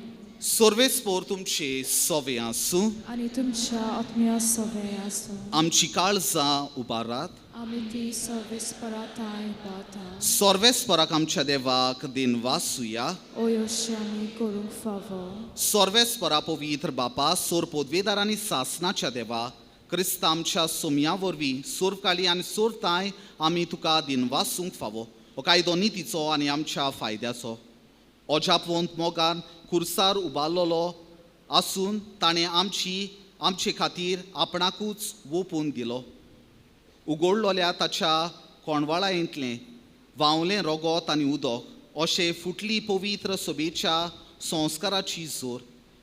Speaker 2: सर्वेस्पर तुमचे सवे आसूं
Speaker 4: आनी तुमच्या आत्म्या सवे आसूं.
Speaker 2: आमची काळजां उबारात.
Speaker 4: आमी ती सर्वेस्परा थांय उबारता.
Speaker 2: सर्वेस्पराक आमच्या देवाक दिनवासुया.
Speaker 4: ओयोशे आमी करूंक फावो.
Speaker 2: सर्वेस्परा पवित्र बापा, सोर पदवेदार आनी सासनाच्या देवा, क्रिस्ता आमच्या सोम्या वरवीं सोरकाली आनी सोरताय आमी तुका दिनवासूंक फावो. हो कायदो नितीचो आनी आमच्या फायद्याचो. अजापवंत मोगान खुर्सार उबारलेलो आसून ताणें आमचे खातीर आपणाकूच वोपून दिलो. उगडलोल्या ताच्या कोणवाळायेंतलें व्हांवलें रगत आनी उदक अशें फुटली पवित्र सभेच्या संस्काराची जोर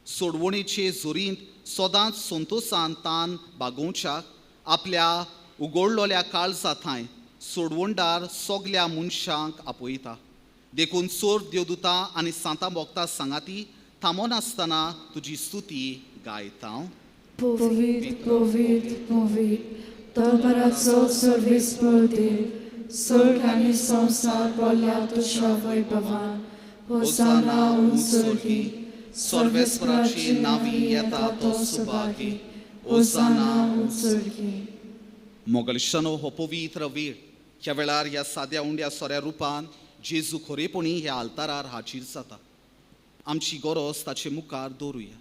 Speaker 2: सोडवणेचे जोरींत सदांच संतोसान तान बागोवच्याक आपल्या उगडलोल्या काळजा थांय सोडवणदार सगल्या मनशांक आपयता. देखून सोर देवदूता आनी सांता भोगता सांगाती थांबनासतना तुजी स्तुती गायता.
Speaker 4: पवित्र पवित्र पवित्र दरबाराचो सर्वेस्पर देव, स्वर्ग आनी संवसार भरल्या तुज्या वैभवान. होसाना उंच स्वर्गी.
Speaker 2: सर्वेस्पराची नावी येता तो सुभागी.
Speaker 4: होसाना उंच स्वर्गी.
Speaker 2: मोगलशानो, हो पवित्र वेळ ह्या वेळार ह्या साद्या उंड्या सोऱ्या रुपान जेजू खरेपणी ह्या आल्तारार हाजीर जाता. आमची गरज ताचे मुखार दवरुया.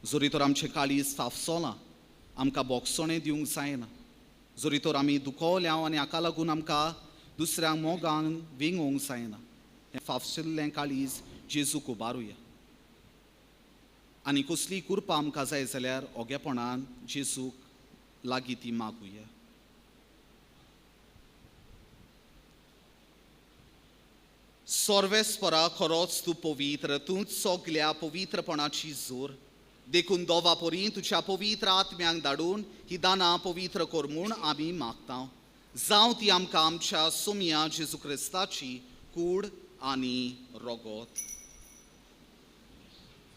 Speaker 2: जरी तर आमचें काळीज फाफसोलां, आमकां बोगसणें दिवंक जायना, जरी तर आमी दुखवल्या आनी हाका लागून आमकां दुसऱ्यांक मोगान वेंगोवंक जायना, हें फाफशिल्लें काळीज जेजूक उबारुया. आनी कसली कृपा आमकां जाय जाल्यार ओगेपणान जेजूक लागीं ती मागुया. सर्वेस्परा, खरोच तूं पवित्र, तूंच सगल्या पवित्रपणाची जोर. देखून दोवा परी तुज्या पवित्र आत्म्यांक धाडून ही दानां पवित्र कर म्हूण आमी मागता. जावं ती आमकां आमच्या सोम्या जेजू क्रिस्ताची कूड आनी रगत.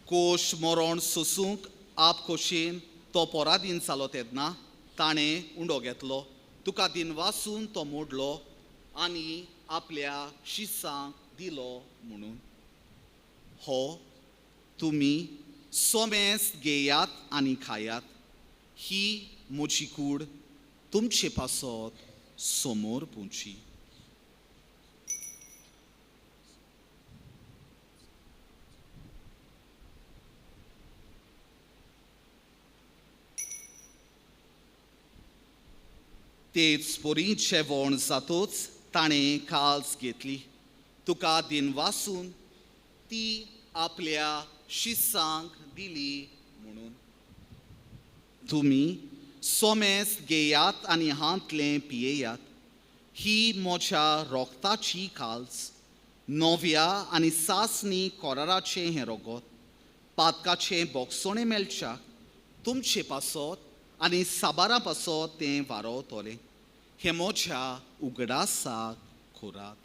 Speaker 2: कोश मरण सोसूंक आप खोशेन तो परादीन जालो तेन्ना ताणें उंडो घेतलो, तुका दिनवासून तो मोडलो आनी आपल्या शिसांक दिलो म्हणून. हो तुमी सोमेस घेयात आनी खायात, ही म्हजी कूड तुमचे पासत समोर पुची. तेच परी जेवण जातोच ताणें काल्स घेतली, तुका दिनवासून ती आपल्या शिसांक दिली म्हणून. तुमी सोमेस घेयात आनी हांतलें पियेयात, ही म्हज्या रोगताची काल्स, नव्या आनी सासणी कोराराचें हें रगत, पातकाचें बोगसणें मेळच्याक तुमचे पासत आनी साबारां पासत तें वारोवतलें. हें म्हज्या उगडासाक खोरात.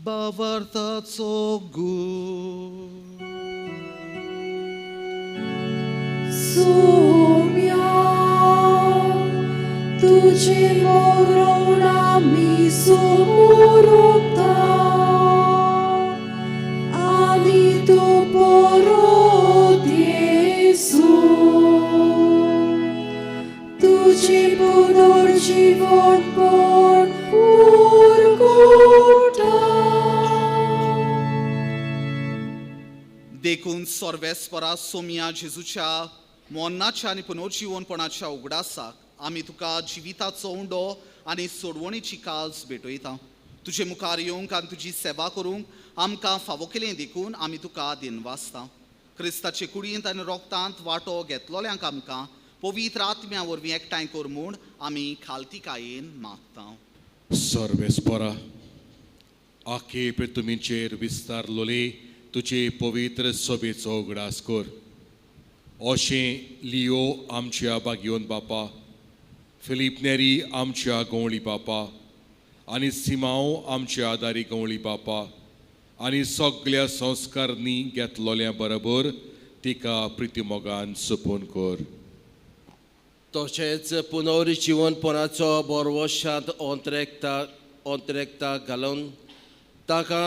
Speaker 2: बावार्थाचो गूण.
Speaker 4: सोम्या तुझे मरण आमी समोरता आनी तूं परत येसू. तुझे पुनर्जीवनपण उरकुटा.
Speaker 2: देखून सर्वेस्परा सोम्या जेजूच्या मरणाच्या आनी पुनर्जीवनपणाच्या उगडासाक आमी तुका जिविताचो उंडो आनी सोडवणीची काल्स भेटयता. तुजे मुखार येवंक आनी तुजी सेवा करूंक आमकां फावो केलें देखून आमी तुका दिनवासता. क्रिस्ताचे कुडींत आनी रोगतांत वांटो घेतलोल्यांक आमकां पवित्र आत्म्या वरवीं एकठांय कर म्हूण आमी खालतीकायेन मागता.
Speaker 9: सर्वेस्परा, आखे पृथ्वीचेर विस्तारलोले तुजे पवित्र सभेचो उगडास कर. अशें लियो आमच्या बागयोन बापा, फिलीप नेरी आमच्या गवळी बापा आनी सिमांव आमच्या आदारी गवळी बापा आनी सगल्या संस्कारनी घेतलोल्या बरोबर तिका प्रितीमोगान सुपून कर.
Speaker 7: तशेंच पुनर्जिवनपणाचो बरवशांत अंतरेकता घालून ताका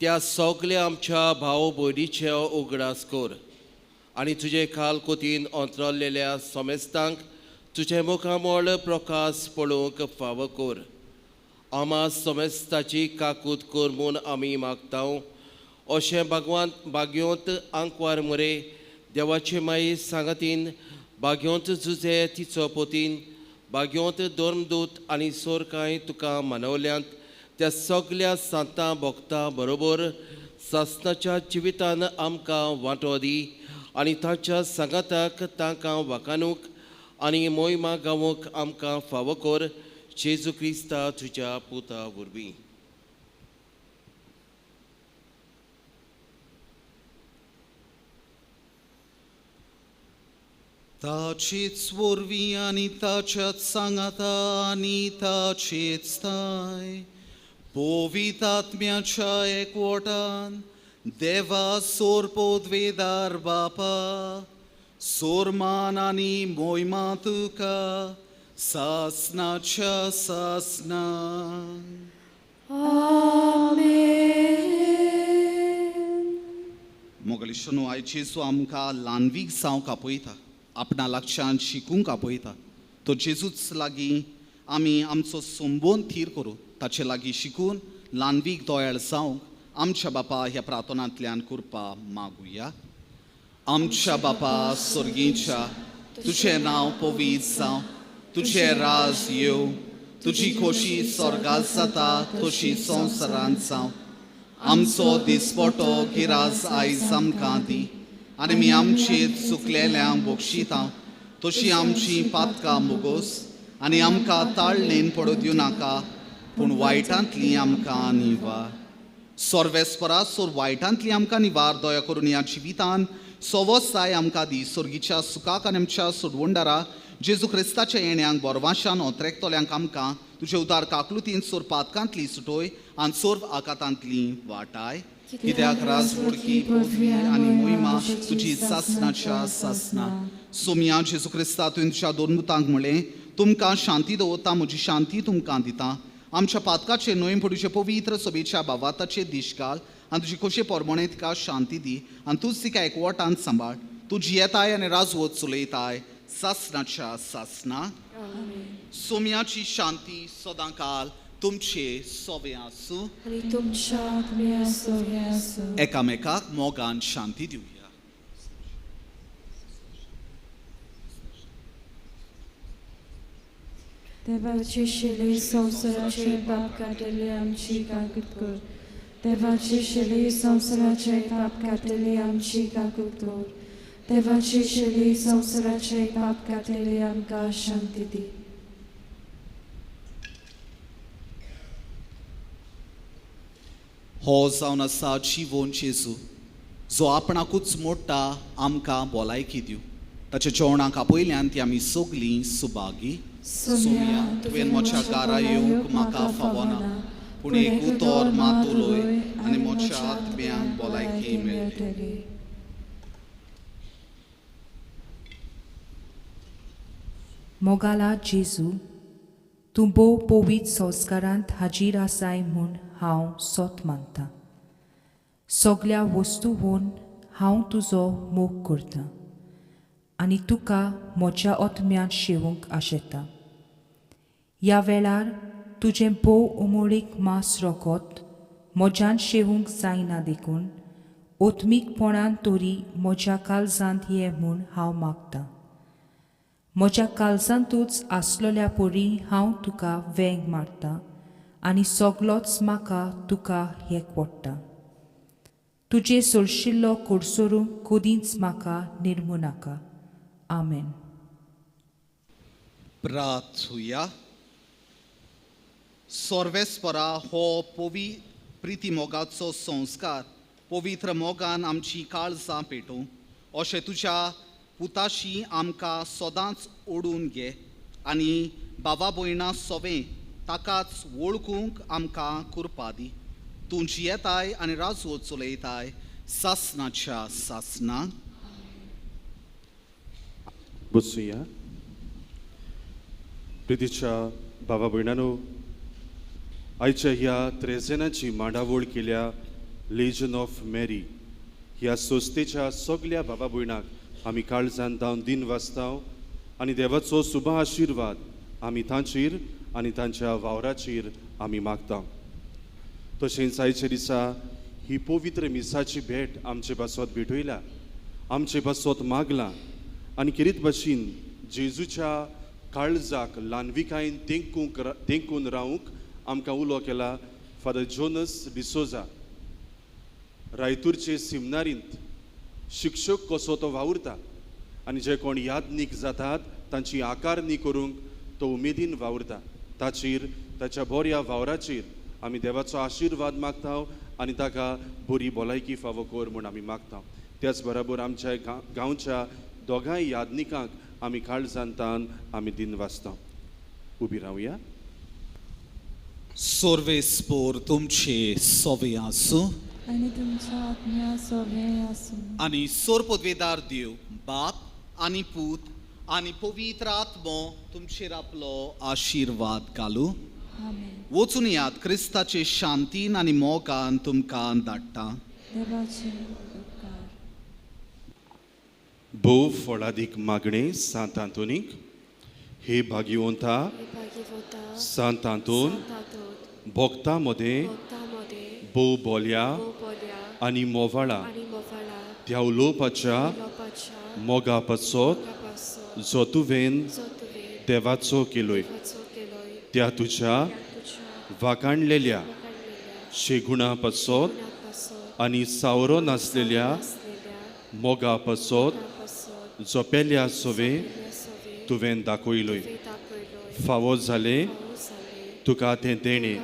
Speaker 7: त्या सगल्या आमच्या भाव भयणीचे उगडास कर आनी तुजे खाल कोतीन अंतरलेल्या समेस्तांक तुजें मुखामळ प्रकाश पळोवंक फावो कर. आमा समेस्ताची काकूत कर म्हूण आमी मागता. अशें भगवान भाग्योंत आंकवार मुरे देवाचे माई सांगातीन भाग्योंत जुजे तिचो पोतीन भाग्योंत धर्मदूत आनी सोरकाय तुका मनवल्यांत त्या सगल्या सांतां भोगता बरोबर सासणाच्या जिवितान आमकां वांटो दी आनी ताच्या सांगाताक तांकां वाखाणूक आनी मोहिमा गावोंक आमकां फावो कर. जेजू क्रिस्ता तुज्या पुता वरवीं.
Speaker 2: ताचेच वरवीं आनी ताच्याच सांगाता आनी ताचेच थांय पवित्र आत्म्याच्या एकवटान देवा सोरपोदवेदार बापा सोरमान आनी मोयमा तुका सासनाच्या सासना.
Speaker 4: आमेन.
Speaker 2: मोगलिशनो आयज जेजू आमकां ल्हानवीक जावंक आपयता, आपणा लागच्यान शिकूंक आपयता. तो जेजूच लागीं आमी आमचो संबंद थीर करूं, ताचे लागीं शिकून ल्हानवीक दोयाळ जावंक आमच्या बापा ह्या प्रार्थनांतल्यान कृपा मागुया. आमच्या बापा स्वर्गीच्या, तुजें नांव पवित्र जावं, तुजें राज येवं, तुजी खोशी स्वर्गांत जाता तशी संवसारांत जावं. आमचो दिसपटो गिराज आयज आमकां दी आनी आमी आमचे चुकलेल्यांक बक्षिता तशी आमची पातकां मुगोस आनी आमकां ताळणेन पडूं दिवं नाका, पूण वायटांतली आमकां निवार. सर्वेस्परा सोर वायटांतली आमकां निवार. दया करून ह्या जिवितान सवसाय आमकां दी. सोर्गीच्या सुखाक आनी आमच्या सोडवणदारा जेजू क्रिस्ताच्या येण्यांक बोरवाशान ओत्रेकतल्यांक आमकां तुजे उदार काकलुतीन सोर पातकांतली सुटोय आनी सोर्व आकातांतली वाटाय. कित्याक राजवडकी पृथ्वी आनी मोहिमा तुजी सासनाच्या सासना. सोमया जेजू क्रिस्ता तुवें तुज्या दोन मुतांक म्हणलें, तुमकां शांती दवरता, म्हजी शांती तुमकां दिता. आमच्या पातकाचे न्हय पूण तुजे पवित्र सभेच्या भावाताचे दीश घाल आनी तुजी खोशे पोरमोणे तिका शांती दी आनी तूंच तिका एकवटान सांबाळ. तूं जियेताय आनी राजवत चलयताय सासनाच्या सासना. सोम्याची शांती सदांकाल तुमचे सोवे आसूं
Speaker 4: आनी तुमच्या आत्म्या सोवे आसूं.
Speaker 2: एकामेकाक मोगान शांती दिवया.
Speaker 4: देवाचे शिले संवसाराचे पाप काडटले आमची काकूत कर. देवाचे शिले संवसाराचे पाप काडटले आमची काकूत कर. देवाचे शिले संवसाराचे पाप काडटले आमकां शांती दी.
Speaker 2: हो जावन आसा जिवोन जेजू जो आपणाकूच मोडटा आमकां भलायकी दिवं. ताच्या जेवणाक आपयल्यान ती आमी सगलीं सुभागी. सोमया तुवें म्हज्या घरा येवंक म्हाका फावना, पूण एक उतर मात उलय आनी म्हज्या आत्म्यांक भलायकी मेळटली.
Speaker 10: मोगाला जेजू, तूं भोव पवित्र संस्कारांत हाजीर आसाय म्हूण हांव सोत मानतां. सगल्या वस्तूवन हांव तुजो मोग करतां आनी तुका म्हज्या आत्म्यांत शेवूंक आशेतां. ह्या वेळार तुजें भोव उमळीक मांस रोगत म्हज्यान शेवूंक जायना देखून ओत्मीकपणान तरी म्हज्या काळजांत ये म्हूण हांव मागतां. म्हज्या काळजांतूच आसलेल्या परी हांव तुका वेंग मारतां आनी सगलोच म्हाका तुका एकवडटा. तुजे सोरशिल्लो कोडसोरूंक कदींच म्हाका निर्मू नाका. आमेन.
Speaker 2: प्रार्थुया. सर्वेस्परा हो पवी प्रिती मोगाचो संस्कार पवित्र मोगान आमची काळजां पेटोवं अशें तुज्या पुताशी आमकां सदांच ओडून घे आनी बाबा भयणां सोवें ताकाच वळखूंक आमकां कुरपा दी. तूं जियेताय आनी राजवत चलयताय सासनाच्या सासना.
Speaker 1: बसुया. प्रितीच्या बाबा भयणानो, आयच्या ह्या त्रेजेनाची मांडावळ केल्या लेजन ऑफ मेरी ह्या संस्थेच्या सगल्या बाबा भयणाक आमी काळजान धांवन दिन वाचता आनी देवाचो सुबा आशिर्वाद आमी तांचेर आनी तांच्या वावराचेर आमी मागता. तशेंच आयच्या दिसा ही पवित्र मिसाची भेट आमचे पासत भेटयल्या, आमचे पासत मागलां आनी खेरीत भाशेन जेजूच्या काळजाक ल्हानविकायेन तेंकून रावंक आमकां उलो केला फादर जोनस डिसोजा. रायतूरचे सिमनारींत शिक्षक कसो तो वावुरता आनी जे कोण यादनीक जातात तांची आकारणी करूंक तो उमेदीन वावुरता. ताचेर ताच्या बऱ्या वावराचेर आमी देवाचो आशिर्वाद मागता आनी ताका बरी भलायकी फावो कर म्हूण आमी मागता. त्याच बरोबर आमच्या गांवच्या दोगांय यादनिकांक आमी काळजान तान आमी दिन वाचता. उबी रावया.
Speaker 2: सर्वेस्पोर तुमचे सोवे आसूं
Speaker 4: आनी तुमच्या आत्म्या सोवे आसूं.
Speaker 2: आनी सोरपदवेदार देव बाप आनी पूत आनी पवित्र आत्मो तुमचेर आपलो आशिर्वाद घालूं. वचून यात क्रिस्ताचे शांतीन आनी मोगान तुमकां धाडटा.
Speaker 4: देवाचे उपकार.
Speaker 1: भोव फळादीक मागणें सांत आंतोनीक. हे भाग्यवंता सांत आंतोन, भक्तां मदें भोव बोल्या आनी मोवाळा त्या उलोवपाच्या मोगा पासत जो तुवें देवाचो केलोय त्या तुज्या वाकाणलेल्या शेगुणा पासत आनी सावरो नासलेल्या मोगा पासत जो पेल्या सोवे तुवें दाखयलोय. फावो जालें तुका तें देणें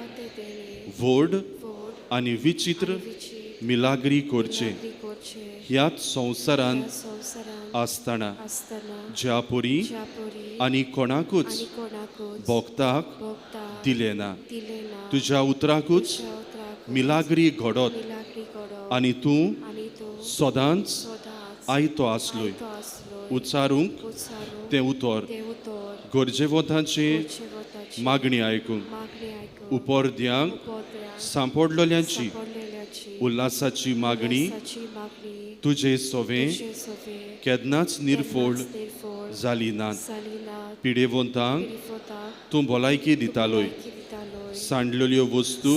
Speaker 1: व्हड आनी विचित्र मिलाग्री करचें ह्याच संवसारांत आसतना ज्या परी आनी कोणाकूच भोगताक दिलें ना तुज्या उतराकूच मिलाग्री घडत आनी तूं सदांच आयतो आसलोय. उच्चारूंक तें उतर गरजेवंतांची मागणी आयकूंक उपरद्यांक सांपडलेल्यांची उल्हासाची मागणी तुजे सोवे केन्नाच निर्फोळ जाली ना. पिडेवंतांक तूं भलायकी दितालोय, सांडलेल्यो वस्तू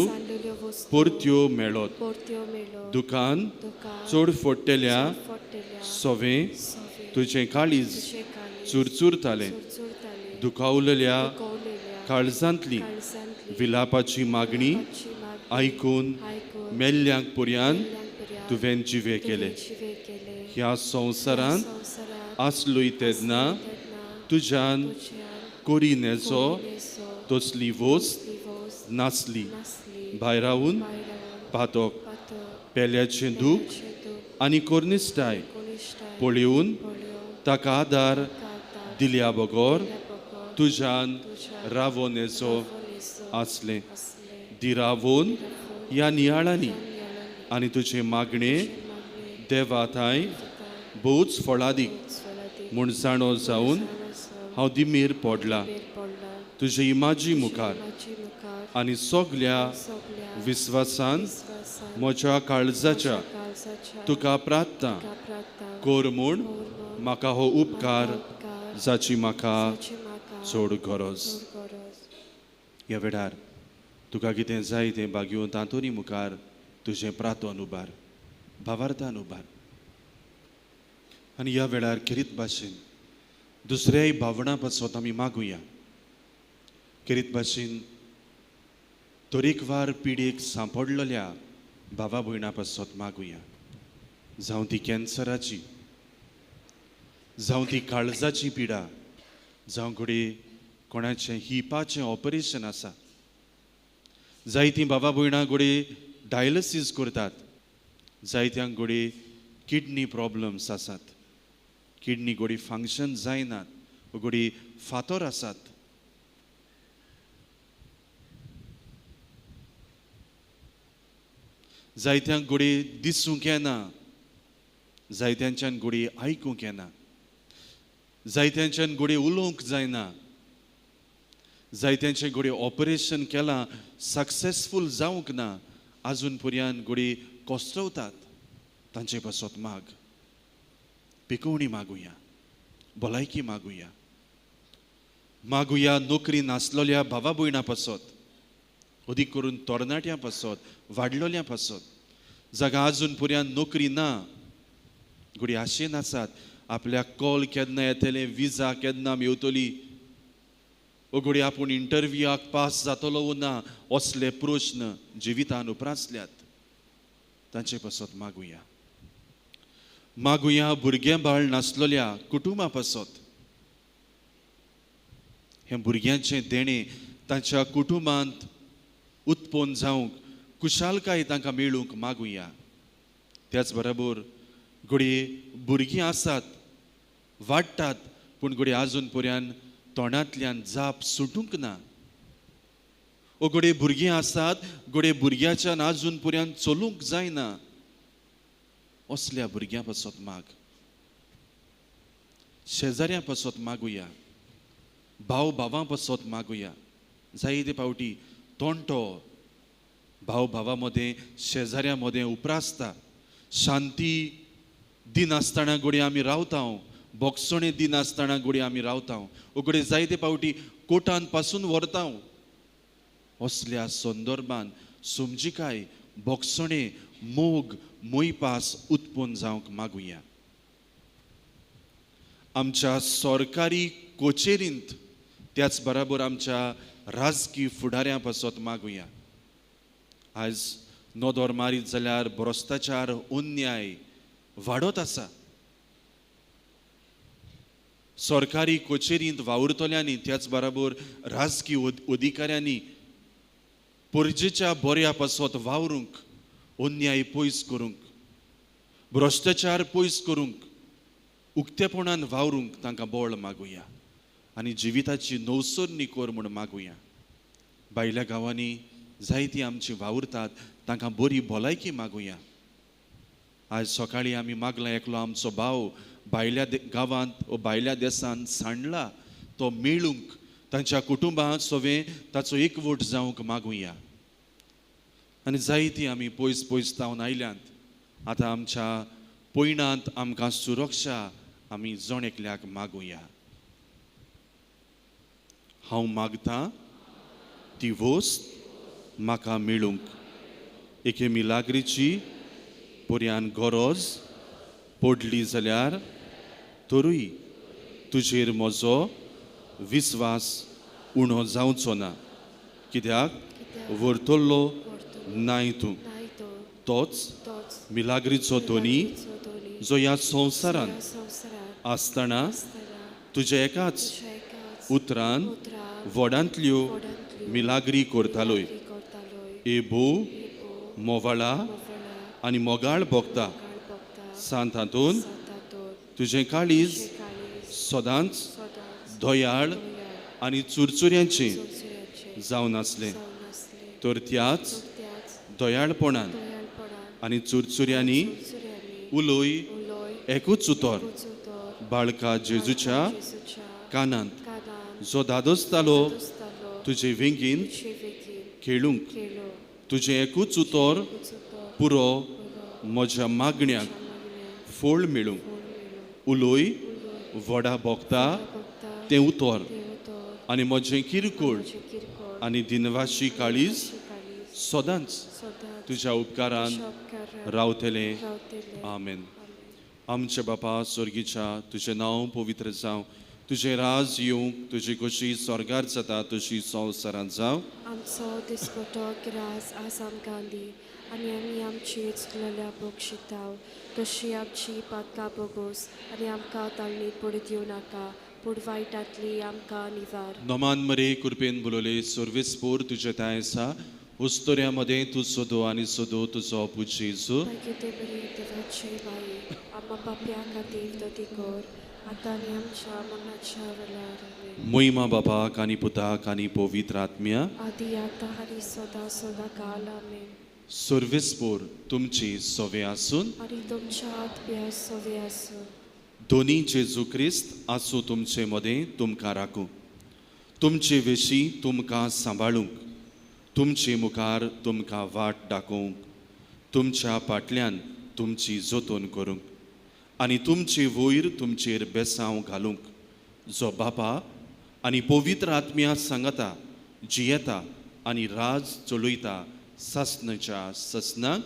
Speaker 1: परत्यो मेळत, दुकान चड फोडटेल्या सोवे तुजें काळीज चुरचुरतालें, दुखावलेल्या काळजांतली विलापाची मागणी आयकून मेल्ल्यांक पर्यान तुवें जिवे केले. ह्या संवसारांत आसलोय तेन्ना तुज्यान कोरी नेजो तसली वस्त नासली. भायरावून पातक पेल्याचें दूख आनी कोर्निस्टाय पळोवन ताका आदार दिल्या बगर तुज्यान रावोन येचो आसलें. दिरावोन ह्या नियाळांनी आनी तुजें मागणें देवा थांय भोवच फळादीक म्हूण जाणो जावन हांव दिमीर पडला तुजे इमाजी मुखार आनी सगल्या विस्वासान म्हज्या काळजाच्या तुका प्रार्थना कर म्हूण म्हाका हो उपकार जाची म्हाका चड गरज. ह्या वेळार तुका कितें जाय तें भाग्योवन तातोनी मुखार तुजें प्रार्थन उबार, भावार्थान उबार. आनी ह्या वेळार खेरीत भाशेन दुसऱ्याय भावणां पासत आमी मागुया. खेरीत भाशेन तरेकवार पिडेक सांपडलेल्या भावा भयणा पासत मागुया. जावं ती कॅन्सराची, जावं ती काळजाची पिडा, जावं घडये कोणाचें हिपाचें ऑपरेशन आसा. जायतीं बाबा भयणां घडये डायलिसीस करतात, जायत्यांक घडये किडनी प्रॉब्लम्स आसात, किडनी घडये फंक्शन जायनात, घडये फातर आसात. जायत्यांक घडये दिसूंक येना, जायत्यांच्यान घडये आयकूंक येना, जायत्यांच्यान घडये उलोवंक जायना, जायत्यांचें घडये ऑपरेशन केलां सक्सेसफूल जावंक ना, आजून पर्यंत घडये कोसळतात. तांचे पासत माग, पिकोवणी मागुया, भलायकी मागुया. मागुया नोकरी नासलेल्या भावा भयणां पासत, अदीक करून तरणाट्यां पासत, वाडलोल्या पासत, जाका आजून पर्यंत नोकरी ना, घडये आशेन आसात आपल्याक कॉल केन्ना येतलें, विजा केन्ना मेवतली, ओ घडये आपूण इंटरव्यूआक पास जातलो वो ना, असले प्रश्न जिवितान उप्रासल्यात. तांचे पासत मागुया. मागुया भुरगें बाळ नासलेल्या कुटुंबा पासत. हें भुरग्यांचें देणें तांच्या कुटुंबांत उत्पन्न जावंक, कुशालकाय तांकां मेळूंक मागुया. त्याच बरोबर घडये भुरगीं आसात, वाडटात, पूण घडये आजून पर्यंत तोंडांतल्यान जाप सुटूंक ना. ओ घडये भुरगीं आसात, घडये भुरग्याच्यान आजून पर्यंत चलूंक जायना, असल्या भुरग्यां पासत माग. शेजाऱ्यां पासत मागुया, भाव भावां पासत मागुया. जायते फावटी तोंटो भाव भावा मदें, शेजाऱ्यां मदें उप्रासता. शांती दिनासतना घडये आमी रावता, बोगसणे दिनासतना घडये आमी रावता, ओ घडये जायते फावटी कोटान पासून व्हरता. असल्या संदर्भान समजिकाय, बोगसणे, मोग, मोयपास उत्पन्न जावंक मागुया. आमच्या सरकारी कचेरींत त्याच बराबर आमच्या राजकी फुडाऱ्यां पासत मागुया. आयज नदर मारीत जाल्यार भ्रश्टाचार, अन्याय वाडत आसा. सरकारी कचेरींत वावुरतल्यांनी त्याच बराबर राजकी अधिकाऱ्यांनी परजेच्या बऱ्या पासत वावरूंक, अन्याय पयस करूंक, भ्रश्टाचार पयस करूंक, उक्तेपणान वावरूंक तांकां बळ मागुया आनी जिविताची नवसरणी कर म्हूण मागुया. भायल्या गांवांनी जायतीं आमची वावुरतात, तांकां बरी भलायकी मागुया. आयज सकाळीं आमी मागला, एकलो आमचो भाव भायल्या गांवांत ओ भायल्या देशांत सांडला, तो मेळूंक, तांच्या कुटुंबांत सगळें ताचो एकवट जावंक मागुया. आनी जायतीं आमी पयस पयस जावन आयल्यांत, आतां आमच्या पयणांत आमकां सुरक्षा आमी जण एकल्याक मागुया. हांव मागतां ती वस्त म्हाका मेळूंक, एके मिलाग्रीची पर्यान गरज पडली जाल्यार तरूय तुजेर म्हजो विस्वास उणो जावचो ना, कित्याक व्हरतलो नाय तूं तोच मिलाग्रीचो धनी जो ह्या संवसारांत आसतना तुज्या एकाच उतरान व्हडांतल्यो मिलाग्री करतालोय. ए भोव मोवाळा आनी मोगाळ भोगता सांत हातून तुजें काळीज सदांच दयाळ आनी चुरचुऱ्यांचें जावन आसलें, तर त्याच दयाळपणान आनी चुरचुऱ्यांनी उलोय एकूच उतर बाळका जेजूच्या कानांत, जो दादोसतालो तुजे वेंगीन खेळूंक, तुजें एकूच उतर पुरो म्हज्या मागण्याक फळ मेळूंक. उलोय व्हडा भोगता तें उतर आनी म्हजें किरकोळ आनी दिनवाशी काळीज सदांच तुज्या उपकारान रावतलें. आमेन. आमच्या बापा स्वर्गीच्या, तुजें नांव पवित्र जावं, तुजें राज येवंक, तुजी खोशी स्वर्गार जाता तशी संवसारांत जावं.
Speaker 4: आमचो दिसपटो ग्रास आज आमकां दी आनी आमी आमची चुकलेल्या बक्षिताव तशी आमची पातकां बोगोस आनी आमकां ताळणीत पडू दिवं नाका पूण वायटांतली आमकां निवार.
Speaker 1: नमान मरे, कृपेन बोलवले, सर्वेस्पोर तुजें थांय आसा. उस्तोऱ्या मदें तूं सोदो आनी सोदो तुजो पूत जेजू.
Speaker 4: मागीर बरी देवाची बाई आम्हा पापया खातीर दोती कर आतां आनी आमच्या मरणाच्या वेळार. आमेन.
Speaker 1: मोहिमा बापाक आनी पुताक आनी पवित्र आत्म्या.
Speaker 4: आदी आतां आनी सदां सदां काल. आमेन.
Speaker 1: सर्वेस्पोर तुमची सवे आसून
Speaker 4: आनी तुमच्या आत्म्या सवे आसूं.
Speaker 1: दोनी जेजू क्रिस्त आसूं तुमचे मदें तुमकां राखूं, तुमचे विशीं तुमकां सांबाळूंक, तुमचे मुखार तुमकां वाट दाखोवंक, तुमच्या फाटल्यान तुमची जतन करूंक आनी तुमचे वयर तुमचेर बेसांव घालूंक, जो बापा आनी पवित्र आत्म्या सांगता जियेता आनी राज चलयता सासनाच्या ससनाक.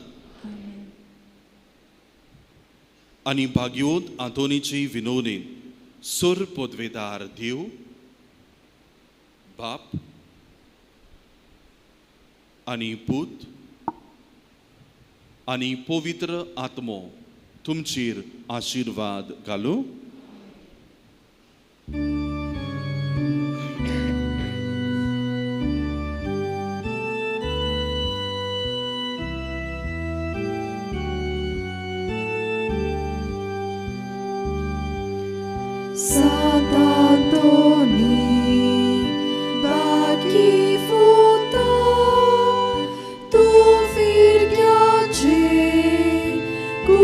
Speaker 1: आनी भाग्योत आंतोनीची विनोदीन सुर पदवेदार देव बाप आनी पूत आनी पवित्र आत्मो तुमचेर आशिर्वाद घालूं.
Speaker 4: Sant'Antoni, bagifuta, tu virghiace, cu